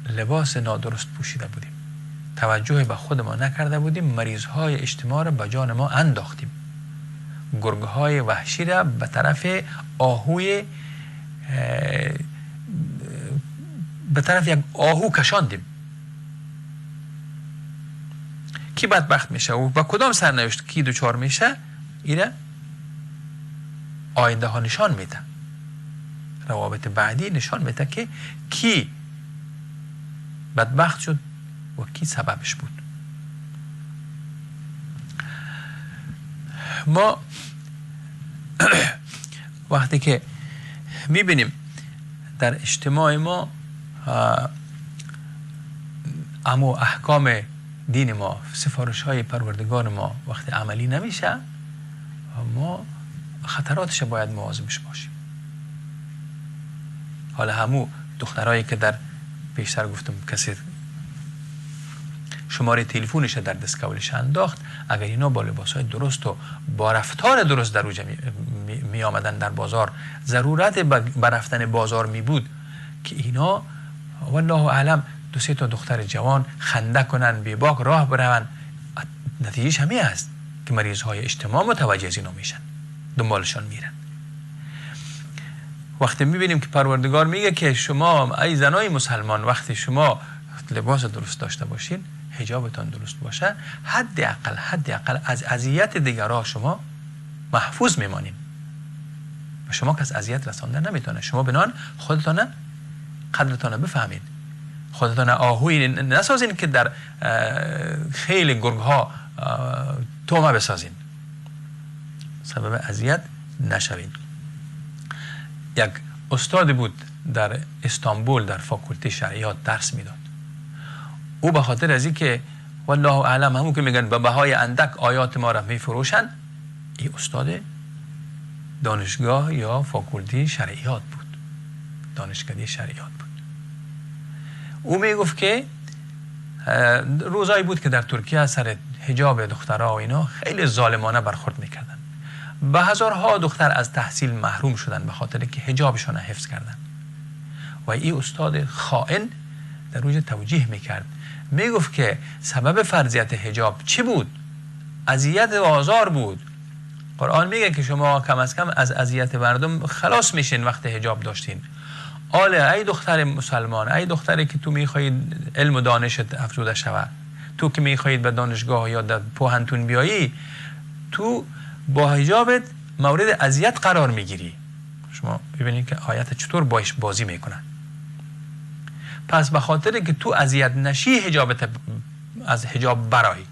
S4: لباس نادرست پوشیده بودیم، توجه به خود ما نکرده بودیم، مریض های اجتماع را به جان ما انداختیم، گرگ های وحشی را به طرف آهوی، به طرف یک آهو کشاندیم. کی بدبخت میشه و با کدام سرنوشت کی دچار میشه، ایره آینده ها نشان میده، روابط بعدی نشان میده که کی بدبخت شد و کی سببش بود. ما وقتی که میبینیم در اجتماع ما اما احکام دین ما، سفارش های پروردگار ما وقتی عملی نمیشه، ما خطراتش باید مواظبش باشیم. حالا همو دخترایی که در پیشتر گفتم کسی شماره تلفنش در دستکولش انداخت، اگر اینا با لباسهای درست و با رفتار درست در اوجه می آمدن در بازار، ضرورت به رفتن بازار می بود که اینا والله اعلم دو سه تا دختر جوان خنده کنن، بیباک راه بروند. نتیجهش همین است که مریض های اجتماع متوجه از اینا میشن، دنبالشان میرن. وقتی میبینیم که پروردگار میگه که شما ای زنای مسلمان، وقتی شما لباس درست داشته باشین، حجابتان درست باشه، حداقل از اذیت دیگرها شما محفوظ میمانین و شما کس اذیت رسانده نمیتونه. شما بنان خودتان قدرتان بفهمید، خودتان آهوی نسازین که در خیلی گرگ ها تومه بسازین، سبب اذیت نشوین. یک استاد بود در استانبول، در فاکولته شرعیات درس میداد. او به خاطر از اینکه والله اعلم همون که میگن به بهای اندک آیات ما را میفروشن، این استاد دانشگاه یا فاکولته شرعیات بود، دانشکده شرعیات بود. او میگفت که روزایی بود که در ترکیه سر حجاب دخترها و اینا خیلی ظالمانه برخورد میکردن. به هزارها دختر از تحصیل محروم شدن به خاطر که حجابشان حفظ کردن. و این استاد خائن در روز توجیه میکرد، میگفت که سبب فرضیت حجاب چی بود؟ اذیت و آزار بود. قرآن میگه که شما کم از کم از اذیت مردم خلاص میشین وقتی حجاب داشتین. آله ای دختر مسلمان، ای دختری که تو میخواهید علم و دانشت افزوده شود، تو که میخواهید به دانشگاه یا در پوهنتون بیایی، تو با حجابت مورد اذیت قرار میگیری. شما ببینید که آیت چطور باش بازی میکنن. پس به خاطر که تو اذیت نشی، حجابت از حجاب برایی.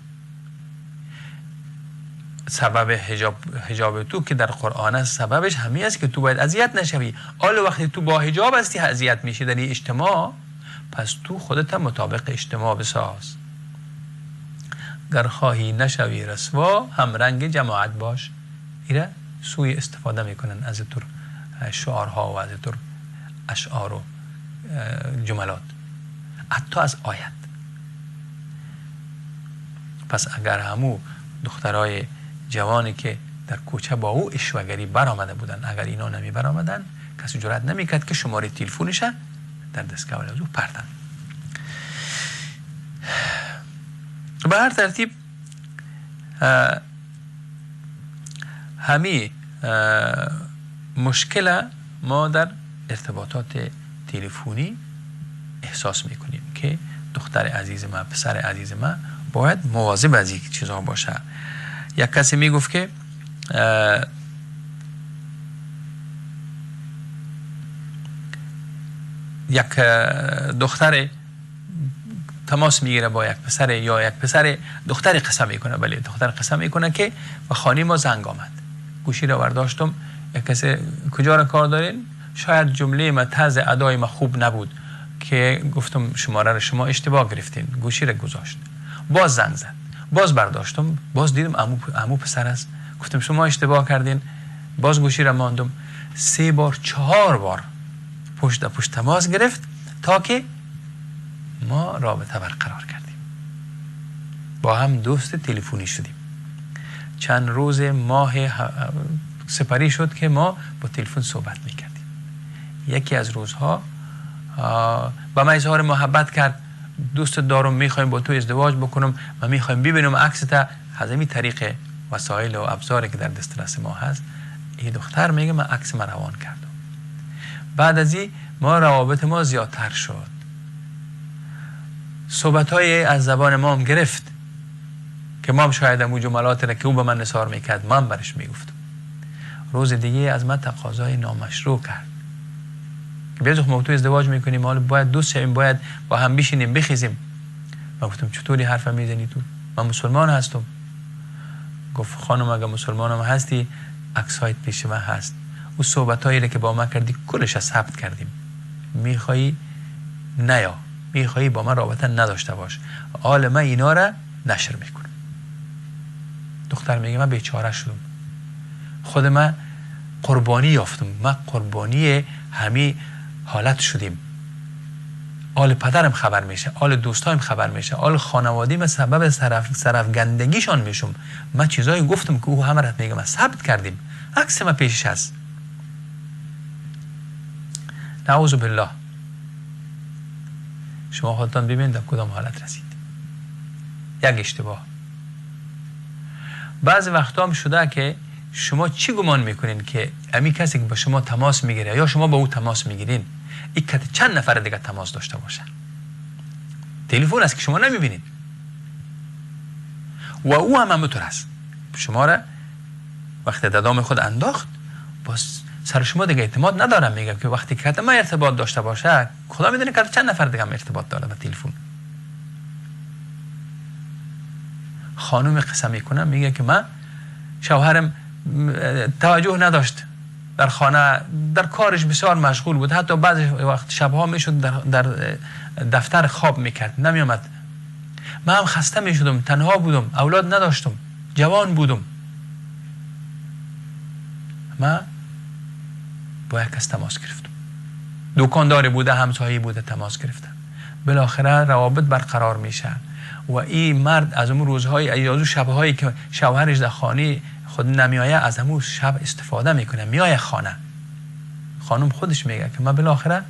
S4: سبب حجاب تو که در قرآن است، سببش همین است که تو باید اذیت نشوی. حالا وقتی تو با حجاب هستی اذیت میشی در این اجتماع، پس تو خودت مطابق اجتماع بساز. گر خواهی نشوی رسوا، هم رنگ جماعت باش. ایره سوی استفاده میکنن از طور شعارها و از طور اشعار و جملات، حتی از آیت. پس اگر همو دخترای جوانی که در کوچه با او اشوه‌گری برآمده بودن، اگر اینا نمی برآمدن، کسی جرأت نمیکرد که شماره تلفنش در دستگاه از او پردن. به هر ترتیب همی مشکل ما در ارتباطات تلفنی احساس میکنیم که دختر عزیز ما، پسر عزیز ما باید مواظب از این چیزها باشه. یک کسی میگفت که یک دختر تماس میگیره با یک پسر، یا یک پسر دختر قسم میکنه، ولی دختر قسم میکنه که به خانه ما زنگ آمد، گوشی رو برداشتم، یک کسی کجا را کار دارین؟ شاید جمله ما، طرز ادای ما خوب نبود که گفتم شماره رو شما اشتباه گرفتین، گوشی رو گذاشت. باز زنگ زد، باز برداشتم، باز دیدم عمو پسر است. گفتم شما اشتباه کردین. باز گوشی را ماندم. 3 بار 4 بار پشت در پشت تماس گرفت تا که ما رابطه برقرار کردیم، با هم دوست تلفنی شدیم. چند روز ماه سپری شد که ما با تلفن صحبت میکردیم. یکی از روزها با من اظهار محبت کرد، دوست دارم، میخوایم با تو ازدواج بکنم و میخوایم ببینم عکست. از همین طریق وسایل و ابزاری که در دسترس ما هست، این دختر میگه من عکس من روان کردم. بعد از این ما روابط ما زیادتر شد، صحبت‌های از زبان ما هم گرفت که ما هم شاید امو جملات را که او به من نثار میکرد من برش میگفتم. روز دیگه از من تقاضای نامشروع کرد که بیازخ ما تو ازدواج میکنیم، حالا باید دوست شویم، باید با هم بشینیم بخیزیم. من گفتم چطوری حرف میزنی تو؟ من مسلمان هستم. گفت خانم اگه مسلمانم هستی عکسایت پیش من هست، او صحبتایی که با من کردی کلش ثبت کردیم، میخوایی نیا، میخوایی با من رابطه نداشته باش، حال من اینا را نشر میکنم. دختر میگه من بیچاره شدم، خود من قربانی یافتم، من قربانی همین حالت شدیم. آل پدرم خبر میشه، آل دوستایم خبر میشه، آل خانوادی من سبب سرفگندگیشان میشم. من چیزایی گفتم که او همه رفت میگه من ثبت کردیم، عکس من پیشش هست. نعوذ بالله. شما خودتان ببینید در کدام حالت رسید. یک اشتباه. بعضی وقتا هم شده که شما چی گمان میکنین که امی کسی که با شما تماس میگیره یا شما با او تماس میگیرین، این که چند نفر دیگه تماس داشته باشه. تلفن است که شما نمیبینید و او هم همونطور است. شما را وقتی دادام خود انداخت، باز سر شما دیگه اعتماد ندارم. میگم که وقتی که ما ارتباط داشته باشه، خدا میدونه که چند نفر دیگه هم ارتباط داره با تلفن. خانم قسم میکنم میگه که من شوهرم توجه نداشت، در خانه در کارش بسیار مشغول بود، حتی بعضی وقت شبها میشد در دفتر خواب میکرد، نمیامد. من هم خسته میشدم، تنها بودم، اولاد نداشتم، جوان بودم. من با یک کس تماس گرفتم، دکانداری بوده، همسایه بوده، تماس گرفتم. بالاخره روابط برقرار میشه و این مرد از اون روزهای یا از اون شبهایی که شوهرش در خانه خود نمیایه، از همون شب استفاده میکنه، میایه خانه. خانم خودش میگه که من بالاخره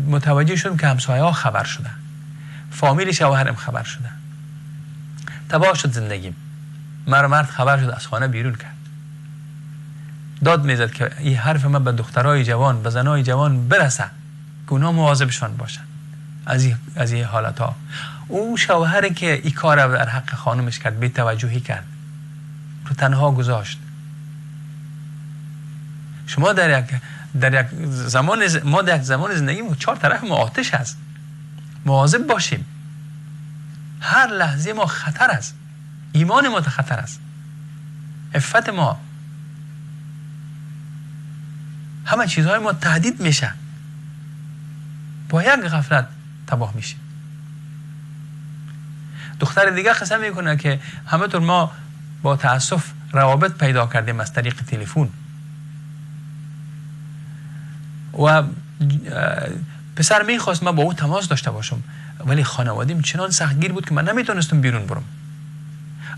S4: متوجه شدم که همسایه ها خبر شده، فامیل شوهرم خبر شده، تباه شد زندگیم. مرا مرد خبر شد، از خانه بیرون کرد. داد میزد که این حرف من به دخترای جوان، به زنای جوان برسه که اونا مواظبشان باشن از این حالت ها. او شوهری که این کار در حق خانمش کرد، بی توجهی کرد، رو تنها گذاشت. شما در یک زمان، ما در یک زمان زندگی ما چهار طرف ما آتش هست، مواظب باشیم. هر لحظه ما خطر است، ایمان ما خطر است، عفت ما، همه چیزهای ما تهدید میشه. با یک غفلت تباه میشه. دختر دیگه قسم میکنه که همه طور ما با تاسف روابط پیدا کردیم از طریق تلفن و پسر میخواست من با او تماس داشته باشم، ولی خانوادیم چنان سختگیر بود که من نمیتونستم بیرون برم.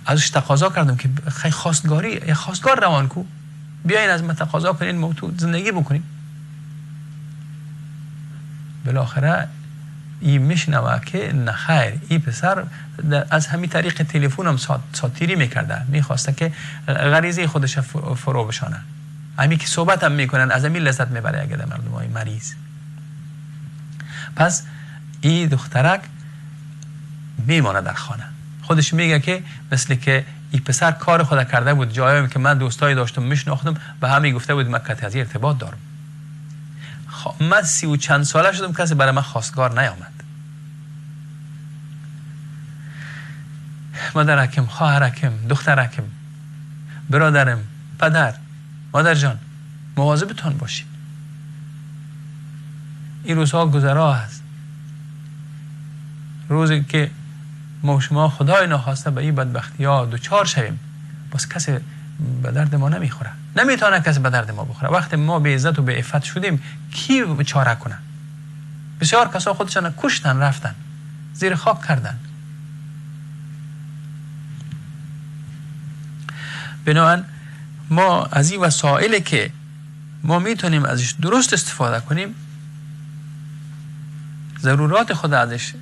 S4: ازش تقاضا کردم که خیلی خواستگاری، خواستگار روان کو، بیاین از من تقاضا کنین ما تو زندگی بکنیم. بالاخره این میشنوه که نخیر، این پسر از همین طریق تلفن هم ساتیری میکرده، میخواسته که غریزه خودش فرو بشانه. همین که صحبت هم میکنن از همین لذت میبره اگه مردم های مریض. پس این دخترک میمانه در خانه. خودش میگه که مثل که این پسر کار خود کرده بود، جایی که من دوستایی داشتم میشناختم به همین گفته بود من کتی از ارتباط دارم. من 30 و چند ساله شدم کسی برای من خواستگار نیامد. مادرکم، خواهرکم، دخترکم، برادرم، پدر، مادر جان، مواظبتان باشید. این روزها گذرا هست. روزی که ما و شما خدای ناخواسته به این بدبختی ها دچار شویم، باز کسی به درد ما نمیخوره، نمیتونه کسی به درد ما بخوره. وقتی ما به عزت و به عفت شدیم کی چاره کنه؟ بسیار کسا خودشان کشتن، رفتن زیر خاک کردن. بنابراین ما از این وسایلی که ما میتونیم ازش درست استفاده کنیم، ضرورات خود ازش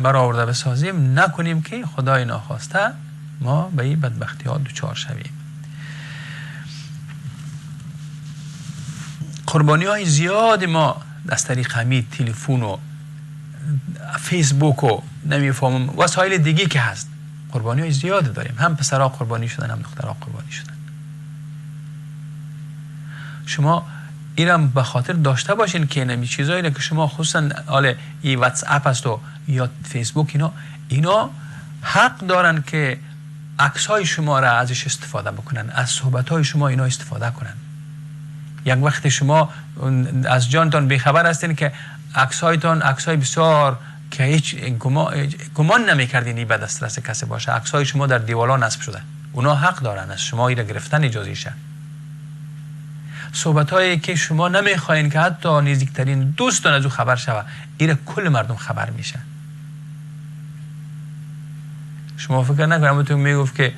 S4: برآورده بسازیم، نکنیم که خدای ناخواسته ما به این بدبختی ها دچار شویم. قربانی های زیاد ما از طریق همین تلفن و فیسبوک و نمیفهمم وسایل دیگه که هست، قربانی های زیاد داریم. هم پسرها قربانی شدن، هم دخترها قربانی شدن. شما اینم به خاطر داشته باشین که نمی چیزایی که شما خصوصا حال ای واتس اپ است و یا فیسبوک، اینا حق دارن که عکس‌های شما را ازش استفاده بکنن، از صحبت‌های شما اینا استفاده کنن. یک وقت شما از جانتان بیخبر هستین که عکس‌هایتان عکس‌های بسیار که هیچ گمان نمی‌کردین این به دسترس کسی باشه، عکس‌های شما در دیوارا نصب شده. اونا حق دارن از شما اینا گرفتن اجازه شه. صحبت‌هایی که شما نمیخواین که حتی نزدیکترین دوستان از او خبر شوه، اینا کل مردم خبر میشه. شما فکر نکنم تو میگفت که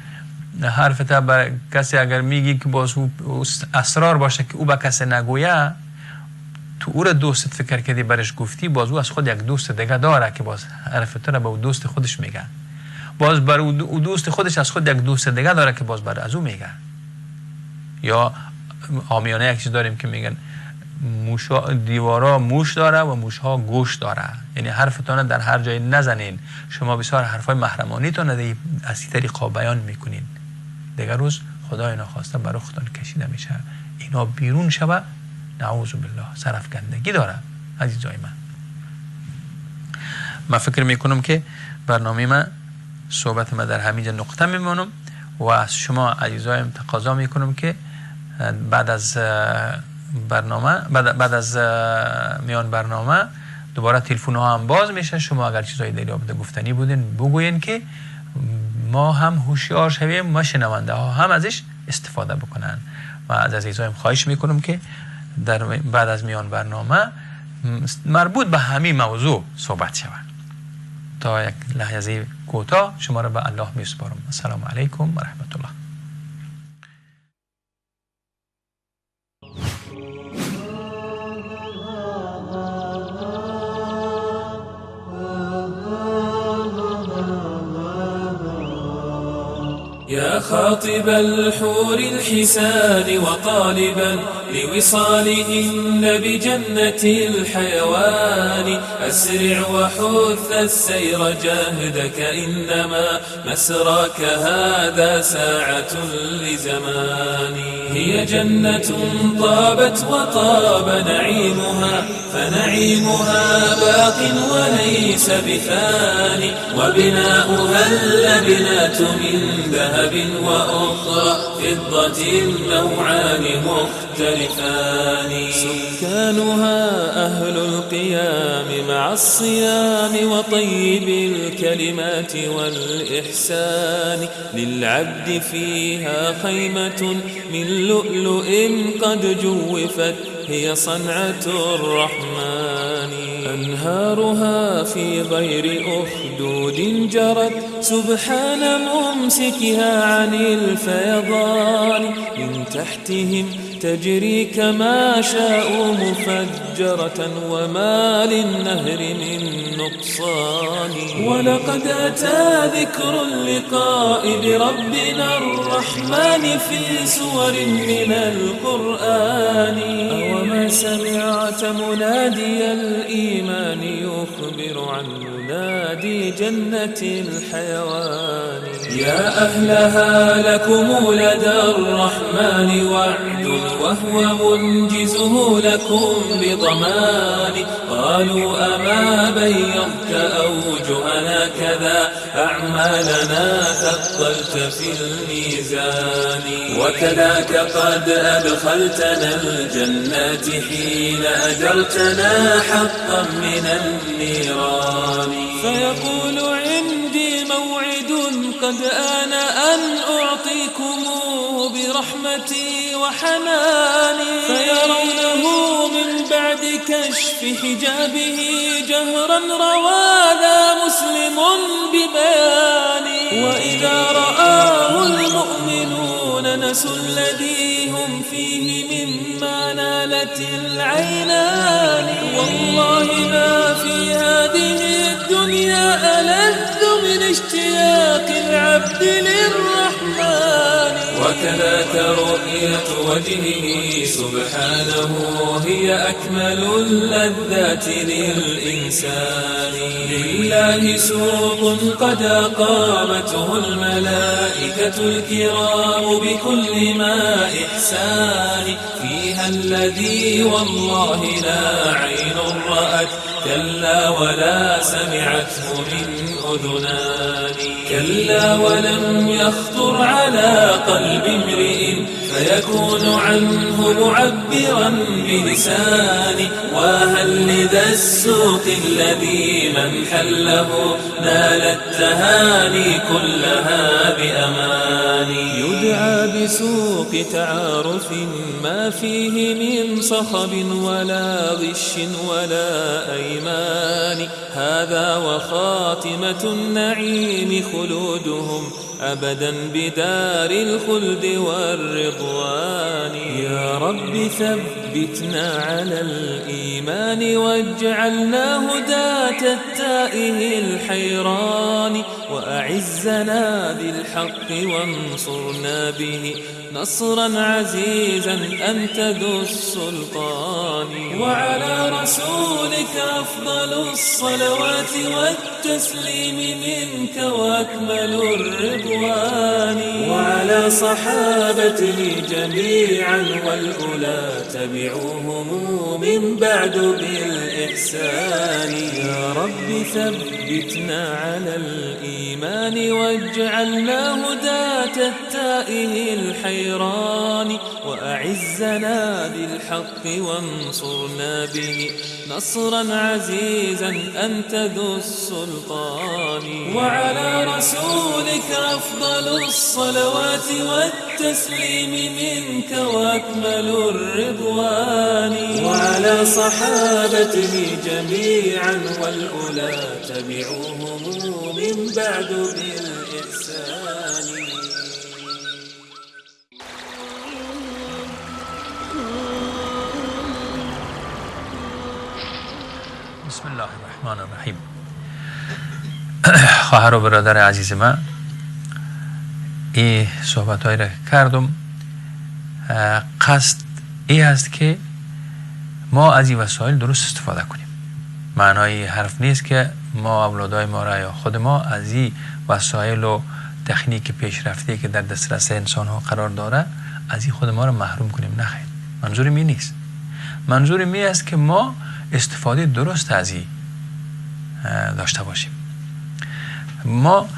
S4: حرف تا بر کسی اگر میگی که باز او اسرار باشه که او به کسی نگویه، تو او را دوستت فکر کردی برش گفتی، باز او از خود یک دوست دیگه داره که باز حرف تو را به او دوست خودش میگه، باز بر او دوست خودش از خود یک دوست دیگه داره که باز بر از او میگه. یا عامیانه یک چیز داریم که میگن موشا دیوارا موش داره و موشها گوش داره، یعنی حرفتان در هر جای نزنین. شما بسیار حرفای محرمانیتان از این طریقا بیان میکنین، دیگر روز خدای ناخواسته برای خودتان کشیده میشه، اینا بیرون شوه، نعوذ بالله سرافکندگی داره. عزیزای من فکر میکنم که برنامه من صحبت من در همینجا نقطه میمونم و از شما عزیزایم تقاضا میکنم که بعد از برنامه، بعد از میان برنامه دوباره تلفن ها هم باز میشه. شما اگر چیزایی در رابطه گفتنی بودین بگوین که ما هم هوشیار شویم و شنونده ها هم ازش استفاده بکنن. و از عزیزایم خواهش میکنم که در بعد از میان برنامه مربوط به همین موضوع صحبت شود. تا یک لحظه کوتاه شما را به الله میسپارم. السلام علیکم و رحمت الله.
S6: يا خاطب الحور الحسان وطالبا لوصالهن بجنة الحيوان، أسرع وحث السير جاهدك إنما مسراك هذا ساعة لزمان. هي جنة طابت وطاب نعيمها، فنعيمها باق وليس بفاني، وبناؤها اللبنات من ذهب وأخرى فضة نوعان مختلفان. سكانها أهل القيام مع الصيام وطيب الكلمات والإحسان، للعبد فيها خيمة من لؤلؤ قد جوفت هي صنعة الرحمن. أنهارها في غير أخدود جرت، سبحان ممسكها عن الفيضان، من تحتهم تجري كما شاءوا مفجرة وما للنهر من نقصان. ولقد أتى ذكر اللقاء بربنا الرحمن في سور من القرآن. أوما سمعت منادي الإيمان يخبر عن منادي جنة الحيوان. يا أهلها لكم لدى الرحمن وعد وهو منجزه لكم بضمان. قالوا أما بيضت أوجهنا كذا أعمالنا ثقلت في الميزان. وكذاك قد أدخلتنا الجنات حين أجرتنا حقا من النيران. فيقول عند وقد آن أن أعطيكموه برحمتي وحناني. فيرونه من بعد كشف حجابه جهرا رواذا مسلم ببياني. وإذا رآه المؤمنون نسوا الذي هم فيه مما نالت العينان. والله ما في هذه الدنيا ألذ من اشتياق العبد للرحمن. وكذاك رؤية وجهه سبحانه هي أكمل اللذات للإنسان. لله سوق قد أقامته الملائكة الكرام بكل ما إحسان. فيها الذي والله لا عين رأت كلا ولا سمعته من أذنان. كلا ولم يخطر على قلب امرئ فيكون عنه معبرا بلسان. وهل لذا السوق الذي من حله نال التهاني كلها بأمان. يدعى بسوق تعارف ما فيه من صخب ولا غش ولا أيمان. هذا وخاتمة النعيم خلودهم أبدا بدار الخلد والرضوان. يا رب ثبتنا على الإيمان واجعلنا هداة التائه الحيران. وأعزنا بالحق وانصرنا به نصرا عزيزا أنت ذو السلطان. وعلى رسولك أفضل الصلوات والتسليم منك وأكمل الرضوان. وعلى صحابته جميعا والأولى تبعوهم من بعد بالإحسان. يا رب ثبتنا على الإيمان واجعلنا هداة التائه الحيران. وأعزنا بالحق وانصرنا به نصرا عزيزا أنت ذو السلطان. وعلى رسولك أفضل الصلوات والتسليم منك وأكمل الرضوان. وعلى صحابته جميعا والأولى تبعوهم من بعد بالإحسان.
S4: بسم الله الرحمن الرحیم. خواهر و برادر عزیز من، این صحبت هایی را کردم قصد ای است که ما از این وسایل درست استفاده کنیم. معنای حرف نیست که ما اولادای ما را یا خود ما از این وسایل و تکنیک پیشرفته که در دسترس انسان ها قرار داره از این خود ما را محروم کنیم. نه خیر، منظور می نیست. منظور می است که ما استفاده درست از این داشته باشیم. ما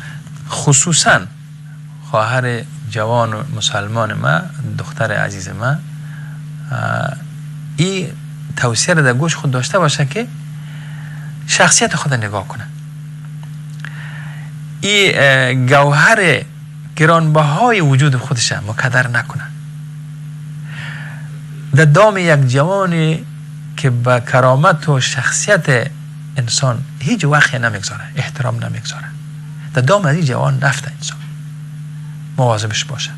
S4: خصوصا خواهر جوان و مسلمان ما، دختر عزیز ما، این توصیه را در گوش خود داشته باشه که شخصیت خود نگاه کنه. این گوهر گرانبهای وجود خودش مکدر نکنه. در دام یک جوانی که به کرامت و شخصیت انسان هیچ وقت نمیگذاره، احترام نمیگذاره، در دام از این جوان نفته انسان مواظبش باشه.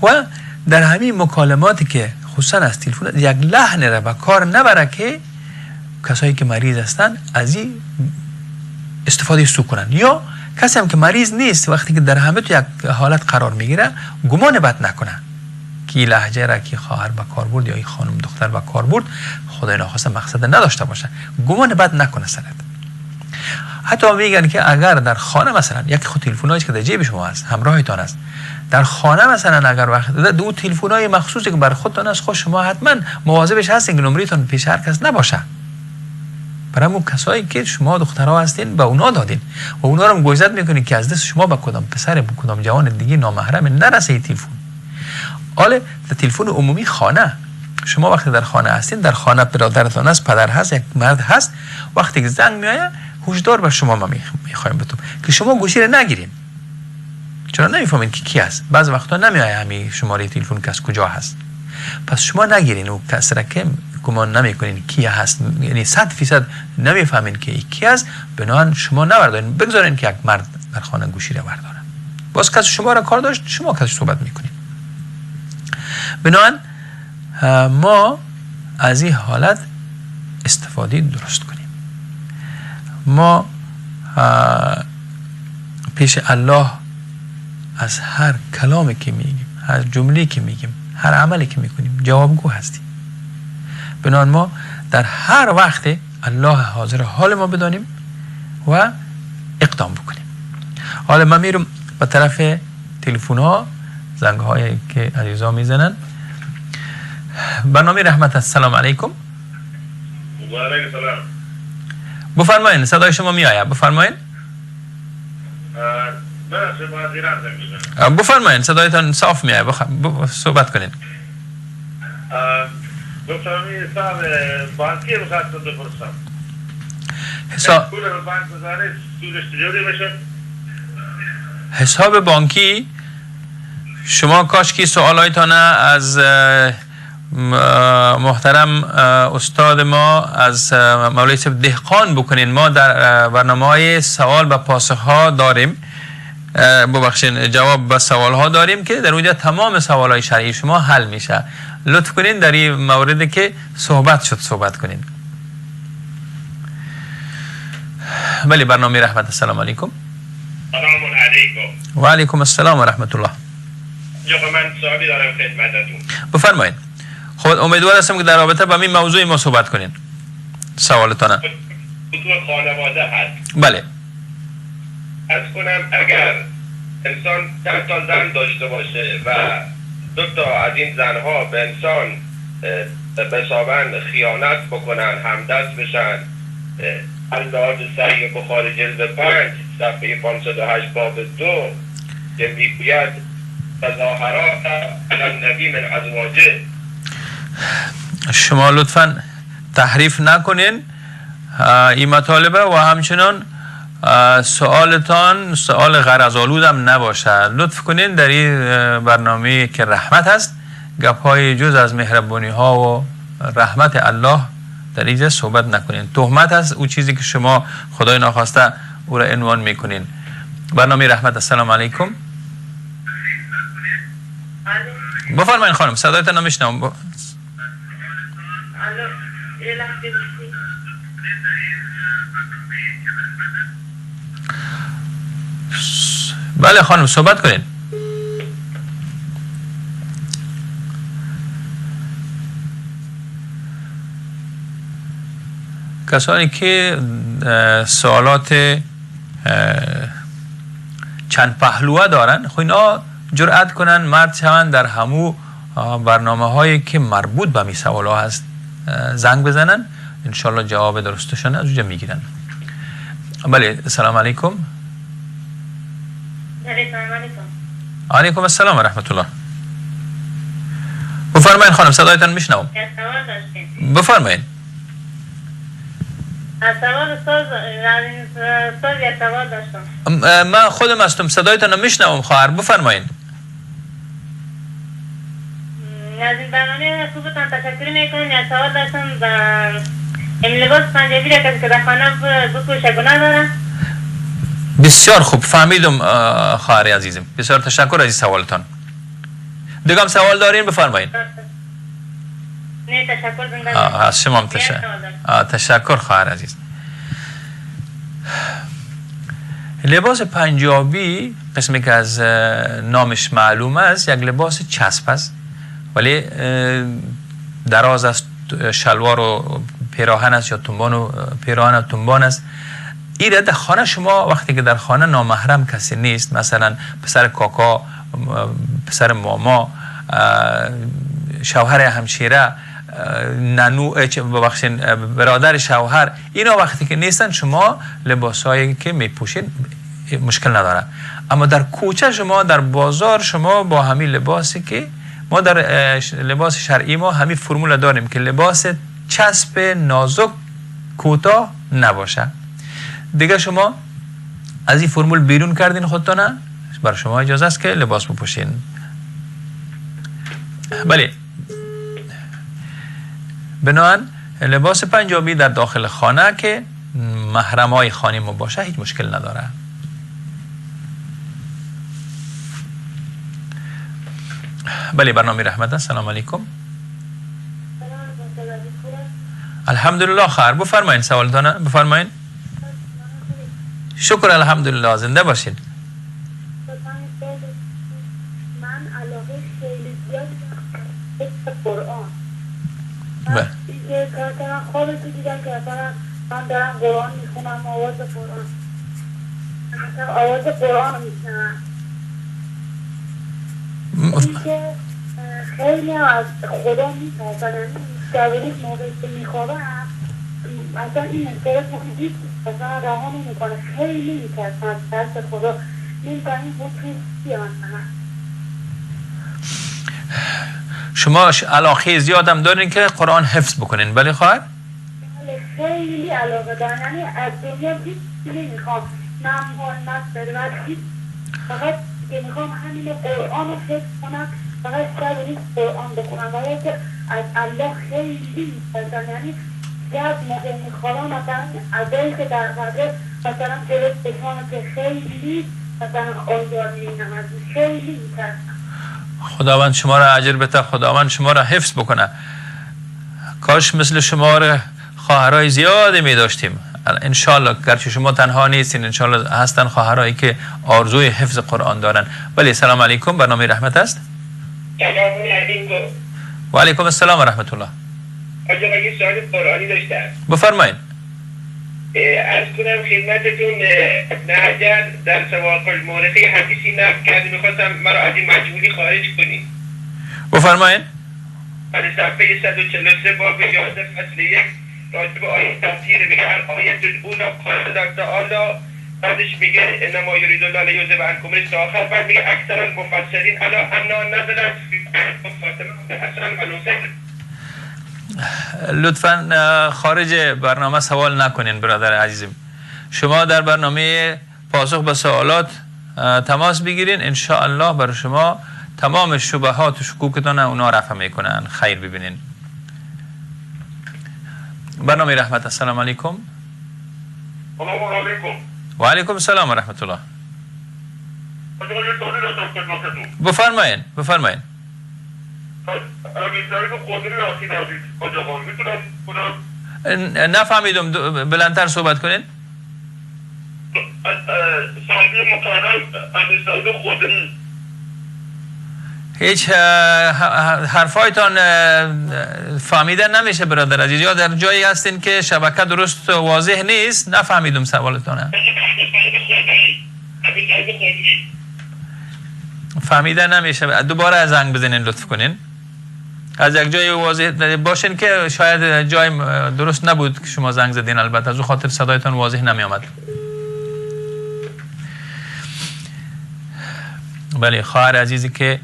S4: و در همین مکالماتی که خصوصا از تلفن یک لحن را به کار نبره که کسایی که مریض هستن از این استفاده سو کنن، یا کسی هم که مریض نیست وقتی که در همه تو یک حالت قرار میگیره گمان بد نکنه که لهجه را که خواهر به کار برد یا این خانم دختر به کار برد خدای ناخواسته مقصد نداشته باشه، گمان بد نکنه سرت. حتی میگن که اگر در خانه مثلا یک خود تلفنایی که در جیب شما هست همراهتان است، در خانه مثلا اگر وقت دو تلفن‌های مخصوصی که بر خودتان است، خود شما حتما مواظبش هستین که نمرهتون پیش هر کس نباشه. برای اون کسایی که شما دخترها هستین به اونا دادین و اونا رو گوشزد میکنین که از دست شما به کدام پسر به کدام جوان دیگه نامحرم نرسه تلفن. حالا تلفن عمومی خانه، شما وقتی در خانه هستین، در خانه برادرتان است، پدر هست، یک مرد هست، وقتی که زنگ میآید هشدار بر شما ما میخوایم بتم که شما گوشی رو نگیرین، چرا نمیفهمین که کی است. بعض وقتا نمیآید همین شماره تلفن کس کجا هست، پس شما نگیرین او کس را که گمان نمیکنین کی هست، یعنی 100% نمیفهمین که کی است، بنابراین شما نبردارین، بگذارین که یک مرد در خانه گوشی را برداره. باز کس شما را کار داشت، شما کسی صحبت میکنین. بنابراین ما از این حالت استفاده درست کنیم. ما پیش الله از هر کلامی که میگیم، هر جمله که میگیم، هر عملی که میکنیم جوابگو هستیم. بنابراین ما در هر وقت الله حاضر حال ما بدانیم و اقدام بکنیم. حالا من میرم به طرف تلفن ها، زنگ هایی که عزیزا میزنن. برنامه رحمت، السلام علیکم.
S7: و علیکم السلام.
S4: بفرمایین، صدای شما میآید، بفرمایین. بفرمایین، صدایتان صاف میآید، صحبت کنین.
S7: دکتر حساب بانکی می‌خواستم بپرسم.
S4: حساب حساب بانکی شما کاش که سوالایتان از محترم استاد ما از مولوی صاحب دهقان بکنین. ما در برنامه سوال و پاسخ ها داریم، ببخشین جواب به سوال ها داریم که در اونجا تمام سوال های شرعی شما حل میشه. لطف کنین در این موردی که صحبت شد صحبت کنین. بله، برنامه رحمت، السلام علیکم.
S7: سلام علیکم.
S4: و علیکم السلام و رحمت الله.
S7: آقا من سوالی دارم خدمتتون.
S4: بفرمایید. خب امیدوار هستم که در رابطه با این موضوع ما صحبت کنین. سوالتان
S7: موضوع خانواده هست.
S4: بله.
S7: از کنم اگر انسان چند تا زن داشته باشه و دو تا از این زنها به انسان به خیانت بکنن، همدست بشن، از لحاظ صحیح بخاری جلد 5 صفحه 508 باب 2 که میگوید تظاهرات علی النبی من ازواجه.
S4: شما لطفاً تحریف نکنین این مطالبه و همچنان سوالتان سوال غرض‌آلود هم نباشه. لطف کنین در این برنامه که رحمت هست گپ‌های جز از مهربانی ها و رحمت الله در اینجا صحبت نکنین. تهمت هست او چیزی که شما خدای ناخواسته او را عنوان میکنین. برنامه رحمت، السلام علیکم. بفرمایین خانم، صدایتان نمیشنوم. بله خانم صحبت کنین. کسانی که سوالات چند پهلوه دارن خب اینا جرأت کنن مرد شوند در همو برنامه هایی که مربوط به می سوال ها هست زنگ بزنن، انشالله جواب درستشان از اونجا میگیرن. بله السلام علیکم. علیکم السلام و رحمت الله. بفرمایین خانم، صدایتان میشنوم. بفرمایین.
S8: سوال استاد یک سوال داشتم.
S4: من خودم هستم، صدایتان رو میشنوم خواهر، بفرمایین.
S8: از این برنامه خوبتان تشکر میکنم. یک سوال داشتم، این لباس پنجابی را کسی که در خانه بپوشه گناه داره؟
S4: بسیار خوب فهمیدم خواهر عزیزم، بسیار تشکر از این سوالتان. دیگه هم سوال دارین؟ بفرمایین.
S8: نه تشکر، زنده
S4: از شما هم تشکر خواهر عزیز. لباس پنجابی قسمی که از نامش معلوم است یک لباس چسب است، ولی دراز است، شلوار و پیراهن است یا تنبان و پیراهن و تنبان است. این در خانه شما وقتی که در خانه نامحرم کسی نیست، مثلا پسر کاکا، پسر ماما، شوهر همشیره، ننو، ببخشین برادر شوهر، اینا وقتی که نیستن شما لباسایی که میپوشین مشکل نداره. اما در کوچه شما، در بازار شما با همین لباسی که ما در لباس شرعی ما همین فرمول داریم که لباس چسب نازک کوتاه نباشه. دیگه شما از این فرمول بیرون کردین خودتان، بر شما اجازه است که لباس بپوشین. بله، بنابراین لباس پنجابی در داخل خانه که محرمای خانه ما باشه هیچ مشکل نداره. بله، برنامه رحمت. السلام علیکم. الحمدلله خیر. بفرمایین سوالتان، بفرمایین. شکر الحمدلله، زنده باشین.
S9: من علاقه خیلی زیاد به قرآن. بله. دیگه کارتم خواب تو دیدم که مثلا من دارم قرآن میخونم، آواز قرآن، مثلا آواز قرآن رو میشنوم. اینکه خیلی از خدا میترسم، یعنی شب موقعی که میخوابم اصلا این استرس هیچ اصلا رها نمیکنه، خیلی میترسم از ترس خدا. نمیدونم این حکم چیه. مثلا
S4: شما علاقه زیادم دارین که قرآن حفظ بکنین؟ بله خواهر؟
S9: بله خیلی علاقه دارم، یعنی از دنیا هیچ نمیخوام، نه مال نه ثروت، هیچ، فقط که میخوام همین قرآن رو حفظ کنم، فقط شب روز قرآن بخونم. و که از الله خیلی میترسم، یعنی از موقع میخوام مثلا ادایی که در قبر مثلا جلوی چشمام که خیلی مثلا آزار میبینم، از خیلی میترسم.
S4: خداوند شما را اجر بده، خداوند شما را حفظ بکنه. کاش مثل شما را خواهرای زیادی می داشتیم. انشالله گرچه شما تنها نیستین، انشالله هستن خواهرایی که آرزوی حفظ قرآن دارن. بله، سلام علیکم. برنامه رحمت است.
S7: سلام علیکم.
S4: و علیکم السلام و رحمت الله.
S7: آقا یه سوال قرآنی داشتم.
S4: بفرمایید.
S7: عرض کنم خدمتتون نهجر در سواق المورخی حدیثی نقل کرده، میخواستم مرا از این مجهولی خارج کنید.
S4: بفرمایید.
S7: بله، صفحه 143 باب 11 فصل 1 راجع به آیه تفسیر میگه آیه الاولی قال تعالی، بعدش میگه انما یرید الله لیذهب عنکم الرجس آخر، بعد میگه اکثر المفسرین علی انا نزلت فی فاطمه حسن و الحسین.
S4: لطفاً خارج برنامه سوال نکنین برادر عزیزم. شما در برنامه پاسخ به سوالات تماس بگیرین، انشاءالله برای شما تمام شبهات و شکوکتان اونا رفع میکنن. خیر ببینین. برنامه رحمت. السلام علیکم.
S7: سلام علیکم.
S4: و علیکم السلام و رحمت الله. بفرمایین، بفرمایین. نفهمیدم، بلندتر صحبت کنین. هیچ حرفایتان فهمیده نمیشه برادر عزیز، یا در جایی هستین که شبکه درست واضح نیست، نفهمیدم سوالتان. فهمیده نمیشه، دوباره زنگ بزنین لطف کنین. از یک جای واضح باشین که شاید جای درست نبود که شما زنگ زدین، البته از او خاطر صدایتان واضح نمی آمد. بله، خواهر عزیزی که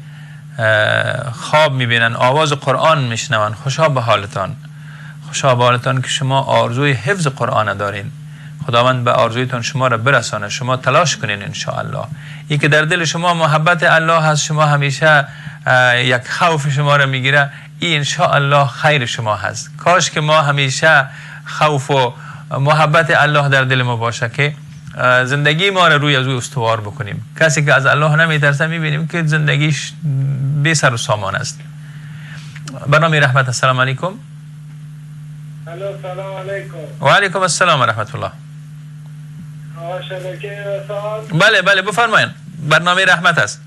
S4: خواب میبینن، آواز قرآن میشنون، خوشا به حالتان، خوشا به حالتان که شما آرزوی حفظ قرآن دارین. خداوند به آرزویتان شما را برسانه. شما تلاش کنین انشاءالله. این که در دل شما محبت الله هست، شما همیشه یک خوف شما را میگیره، این انشاءالله خیر شما هست. کاش که ما همیشه خوف و محبت الله در دل ما باشه که زندگی ما را روی از او استوار بکنیم. کسی که از الله نمیترسه میبینیم که زندگیش بی سر و سامان است. برنامه رحمت. السلام علیکم.
S10: سلام علیکم.
S4: و علیکم السلام و رحمت الله. بله بله، بفرمایید. برنامه رحمت است.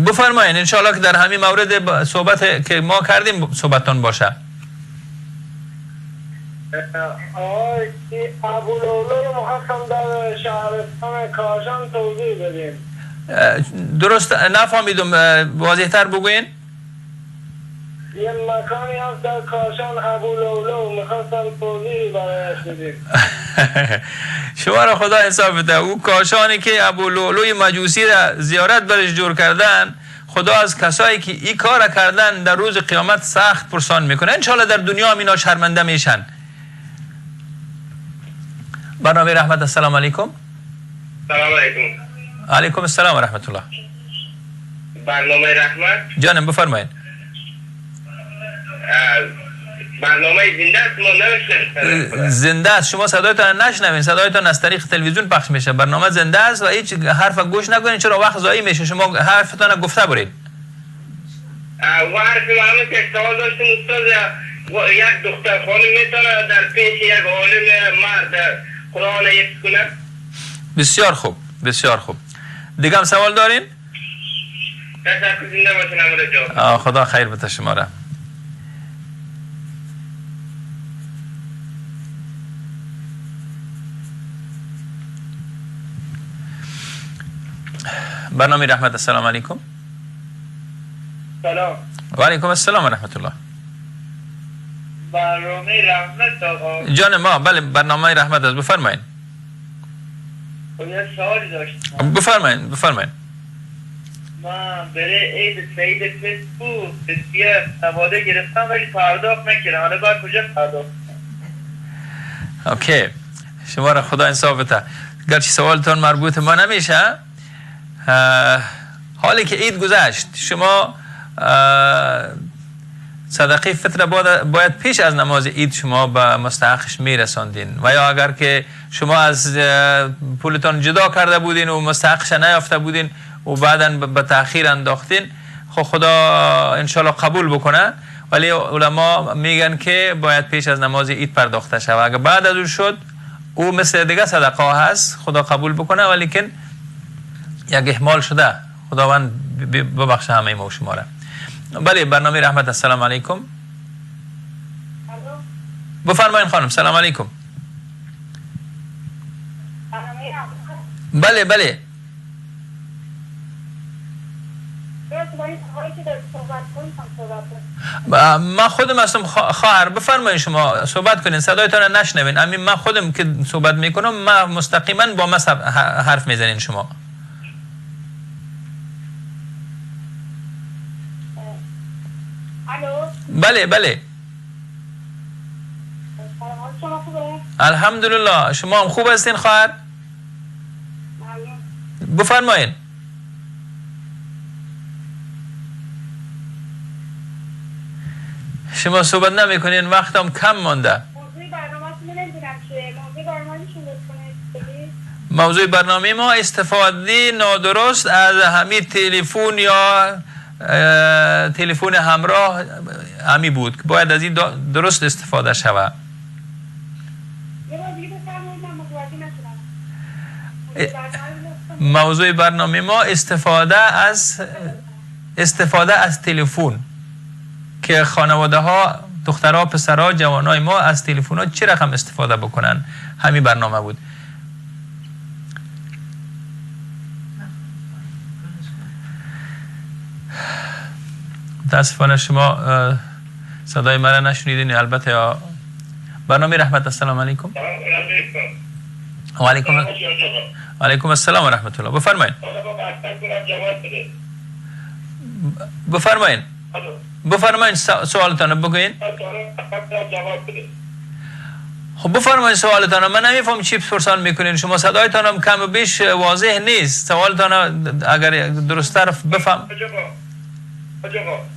S4: بفرمایید انشاءالله که در همین مورد صحبت که ما کردیم صحبتتان باشه.
S10: آقای ابولولو رو میخواستم در شهرستان کاشان توضیح بدیم.
S4: درست نفهمیدم، واضح تر بگوین.
S10: یه مکانی هست در کاشان ابولولو، میخواستم توضیح برایش بدیم.
S4: شما را خدا حساب بده. او کاشانی که ابولولوی مجوسی را زیارت برش جور کردن، خدا از کسایی که این کار کردن در روز قیامت سخت پرسان میکنه. انشالله در دنیا هم اینا شرمنده میشن. برنامه رحمت، السلام علیکم.
S7: سلام علیکم.
S4: علیکم السلام و رحمت الله.
S7: برنامه رحمت
S4: جانم بفرمایید.
S7: برنامه زنده است، ما نمیشنویم.
S4: زنده است، شما صدایتان نشنوین، صدایتان از طریق تلویزیون پخش میشه. برنامه زنده است و هیچ حرف گوش نکنین، چرا وقت ضایع میشه. شما حرفتان گفته برید.
S7: و حرف ما که سوال داشتیم استاد، یک دختر خانم میتونه در پیش یک عالم مرد قرآن حفظ کنه؟
S4: بسیار خوب، بسیار خوب. دیگه هم سوال دارین؟
S7: تشکر، زنده باشین امر جان.
S4: خدا خیر بده شما را. برنامه رحمت، السلام علیکم.
S10: سلام.
S4: و علیکم السلام و رحمت الله.
S10: برنامه رحمت آقا
S4: جان ما، بله برنامه رحمت است، بفرمایید.
S10: یه سوالی داشتم.
S4: بفرمایید بفرمایید.
S10: من برای عید سعید فطر بود سواده گرفتم ولی پرداخت نکردم، حالا باید کجا پرداخت کنم؟
S4: اوکی، شما را خدا انصاف بده. گرچه سوالتان مربوط ما نمیشه، حالی که عید گذشت شما صدقه فطر باید پیش از نماز عید شما به مستحقش میرساندین، و یا اگر که شما از پولتان جدا کرده بودین و مستحقش نیافته بودین و بعدا به تأخیر انداختین، خب خدا انشالله قبول بکنه. ولی علما میگن که باید پیش از نماز عید پرداخته شود. اگر بعد از او شد او مثل دیگه صدقه هست، خدا قبول بکنه، ولیکن یک اهمال شده، خداوند ببخشه همه ما و شما را. بله برنامه رحمت، السلام علیکم. بفرمایین خانم. سلام علیکم. بله بله. من خودم هستم خواهر، بفرمایین شما صحبت کنین، صدایتان را نشنوین. امین من خودم که صحبت میکنم، من مستقیما با من حرف میزنین شما. بله بله. الحمدلله، شما هم خوب هستین خواهر؟ بفرمایین. شما صحبت نمیکنین، وقتم کم مانده. موضوع برنامه ما استفاده نادرست از همین تلفن یا تلفن همراه همی بود که باید از این درست استفاده شود. موضوع برنامه ما استفاده از تلفن که خانواده ها، دخترها، پسرها، جوانای ما از تلفن ها چه رقم استفاده بکنن، همین برنامه بود. متاسفانه شما صدای مرا نشنیدین البته. یا برنامه رحمت، السلام علیکم. و علیکم السلام و رحمت الله. بفرمایید بفرمایید بفرمایید سوالتان بگوین. خب بفرمایید سوالتان. من نمیفهم چی پرسان میکنین شما، صدایتان هم کم و بیش واضح نیست. سوالتان اگر درست‌تر بفهم.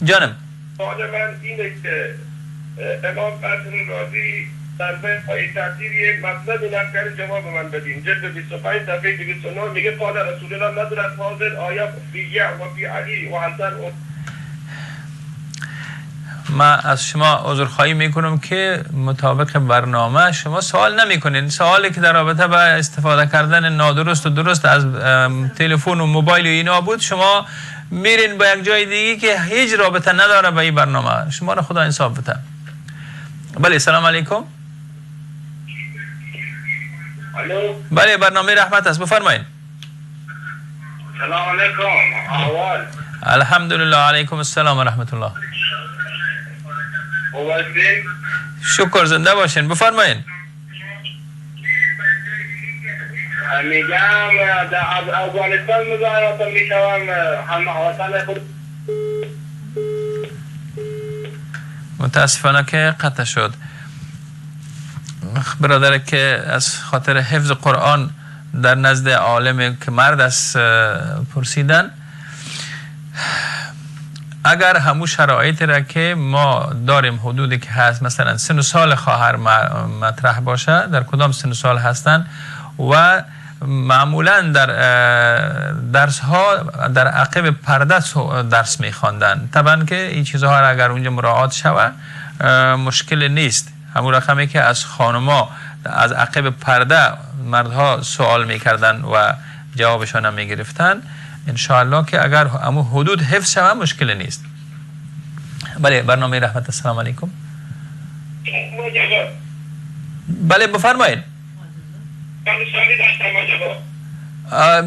S4: جانم
S7: سوال من اینه که امام فخر رازی در پای ترتیب یک مطلب نقل کرده، جواب من بدین. جلد 25 صفحه 209 میگه قال رسول الله نزلت هذه الآیه فی و فی علی و حسن.
S4: من از شما عذرخواهی میکنم که مطابق برنامه شما سوال نمیکنین. سوالی که در رابطه با استفاده کردن نادرست و درست از تلفن و موبایل و اینا بود، شما میرین با یک جای دیگه که هیچ رابطه نداره با این برنامه. شما را خدا انصاف بده. بله سلام علیکم.
S7: الو.
S4: بله برنامه رحمت است، بفرمایید.
S7: سلام علیکم. احوال؟
S4: الحمدلله. علیکم السلام و رحمت الله. شکر، زنده باشین. بفرمایید.
S7: میگم در افغانستان مظاهرات میشوم، هم وطن خود.
S4: متاسفانه که قطع شد. برادر که از خاطر حفظ قرآن در نزد عالم که مرد است پرسیدن، اگر همون شرایط را که ما داریم حدودی که هست، مثلا سن و سال خواهر مطرح باشه، در کدام سن و سال هستن و معمولا در درس ها در عقب پرده درس میخواندن، طبعا که این چیزها را اگر اونجا مراعات شود مشکل نیست. همون رقمی که از خانما از عقب پرده مردها سوال میکردن و جوابشان هم میگرفتن، انشاءالله که اگر همون حدود حفظ شود مشکل نیست. بله، برنامه رحمت، السلام علیکم. بله بفرمایید.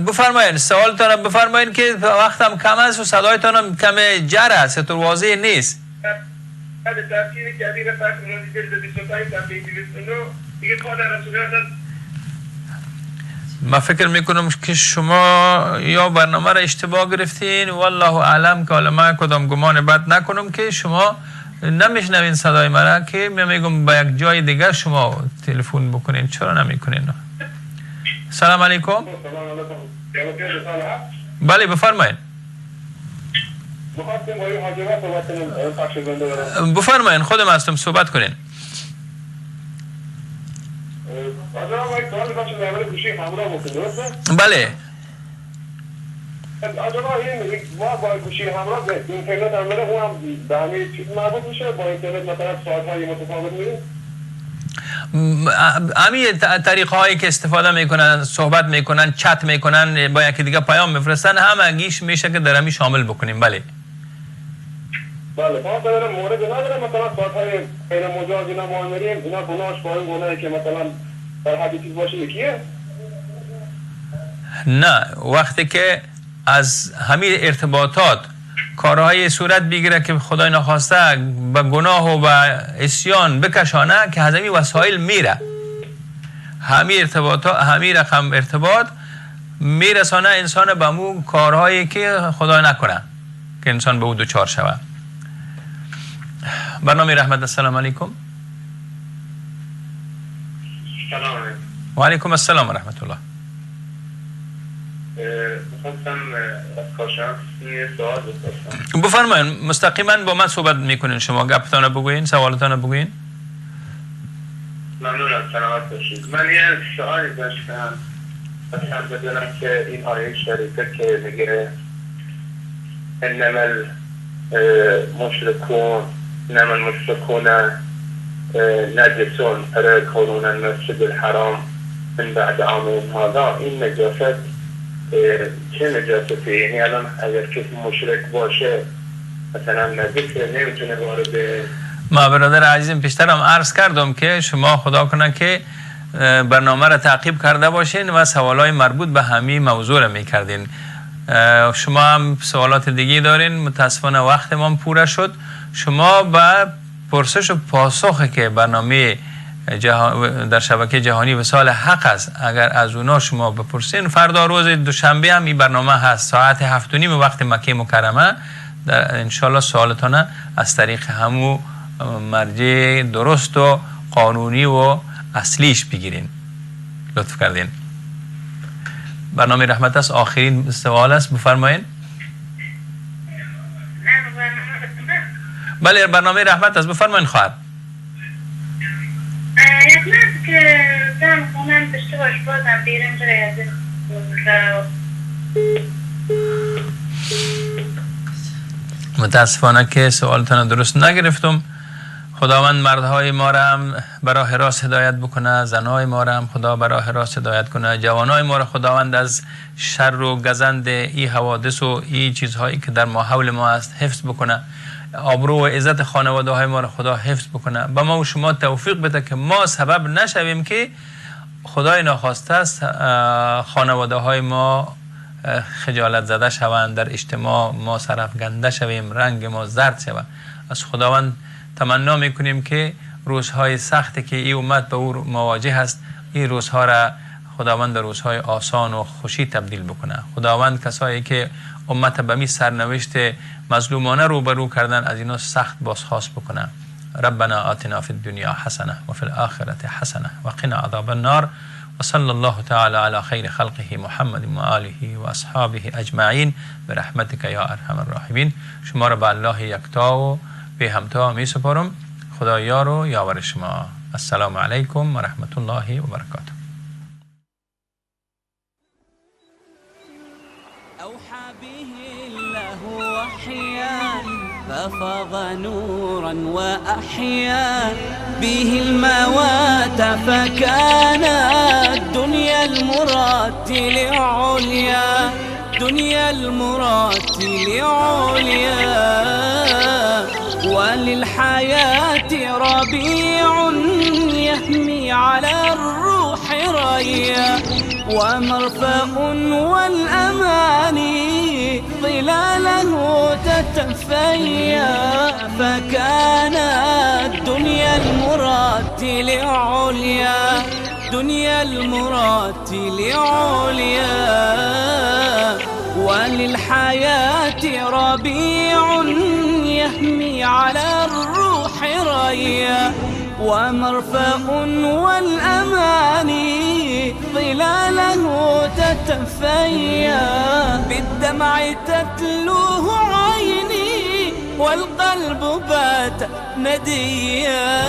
S4: بفرمایید سوالتان بفرمایید که وقتم کم است و صدایتان هم کم جر است، تو واضح نیست.
S7: تفسیر کبیر فخر رازی جلد 25 صفحه 209 دیگه قال رسول الله.
S4: ما فکر میکنم که شما یا برنامه را اشتباه گرفتین، والله اعلم، که حالا من کدام گمان بد نکنم که شما نمیشنوین صدای مرا، که من میگم به یک جای دیگر شما تلفن بکنین، چرا نمیکنین؟ سلام علیکم. بله بفرمایید. بفرمایید، خودم هستم، صحبت کنین. بله.
S7: ما با گوشی همراه به اینترنت هم بره، اون هم به همه چیز مربوط میشه، با اینترنت مثلا ساعت های متفاوت میریم.
S4: همین طریقه هایی که استفاده میکنن، صحبت میکنن، چت میکنن، با یکی دیگه پیام میفرستن، همگیش میشه که در همین شامل بکنیم. بله
S7: بله، پس داره مورد نداره مثلا ساعت های غیر مجاز اینا ما میریم، اینا گناهش با این گناهی که مثلا در حد چیز باشه یکیه؟
S4: نه، وقتی که از همین ارتباطات کارهای صورت بگیره که خدای نخواسته به گناه و به عصیان بکشانه، که از همین وسایل میره، همین ارتباطات، همین رقم ارتباط میرسانه انسان به مو کارهایی که خدای نکنه که انسان به او دچار شود. برنامه رحمت، السلام علیکم.
S10: سلام علیکم.
S4: و علیکم السلام و رحمت الله.
S10: میخواستم از کارشناس یه سوال بپرسم.
S4: بفرمایید، مستقیما با من صحبت میکنین، شما گپتان رو بگوین، سوالتان رو بگوین.
S10: ممنونم، سلامت باشید. من یه سوالی داشتم، خواستم بدونم که این آیه شریفه که میگه انما المشرکون انما المشرکون نجسون فلا يدخلون المسجد الحرام من بعد عامهم هذا، این نجاست چه نجاستی؟ یعنی الان اگر کسی مشرک باشه مثلا نجسه، نمیتونه وارد.
S4: ما برادر عزیزم پیشترم عرض کردم که شما خدا کنه که برنامه را تعقیب کرده باشین و سوالای مربوط به همین موضوع را میکردین. شما هم سوالات دیگه دارین، متاسفانه وقت ما پوره شد. شما به پرسش و پاسخ که برنامه در شبکه جهانی وصال حق است، اگر از اونا شما بپرسین، فردا روز دوشنبه هم این برنامه هست، ساعت 7:30 وقت مکه مکرمه، در انشالله سوالتان از طریق همو مرجع درست و قانونی و اصلیش بگیرین. لطف کردین. برنامه رحمت است، آخرین سوال است، بفرمایین. بله برنامه رحمت است، بفرمایین خواهر.
S8: یک مرد که زن خونم داشته باش بازم بیرون بره از
S4: متاسفانه که سوالتان درست نگرفتم. خداوند مردهای ما را هم براه راست هدایت بکنه، زنهای ما را هم خدا براه راست هدایت کنه، جوانای ما را خداوند از شر و گزند ای حوادث و ای چیزهایی که در ماحول ما است حفظ بکنه، آبرو و عزت خانواده های ما را خدا حفظ بکنه، به ما و شما توفیق بده که ما سبب نشویم که خدای ناخواسته است خانواده های ما خجالت زده شوند، در اجتماع ما سرافگنده شویم، رنگ ما زرد شود. از خداوند تمنا میکنیم که روزهای سختی که ای امت به او مواجه است، این روزها را خداوند در روزهای آسان و خوشی تبدیل بکنه. خداوند کسایی که امت به می سرنوشت مظلومانه روبرو کردن از اینا سخت بازخواست بکنه. ربنا آتنا في الدنيا حسنة وفي الآخرة حسنة وقنا عذاب النار. وصلى الله تعالى على خير خلقه محمد وآله وأصحابه أجمعين برحمتك یا ارحم الراحمین. شما را به الله یکتا و بی همتا می سپارم. خدا یار و یاور شما. السلام علیکم و رحمت الله و برکاته.
S1: ففاض نورا وأحيا به الموات، فكان الدنيا المرتل عليا، دنيا المرتل عليا. وللحياة ربيع يهمي على الروح ريا، ومرفأ والأماني ظلاله تتفيا، فكان الدنيا المرتل عليا، دنيا المرتل عليا. وللحياة ربيع يهمي على الروح ريا، ومرفأ والأماني ظلاله تتفيا، بالدمع تتلوه عيني والقلب بات نديا.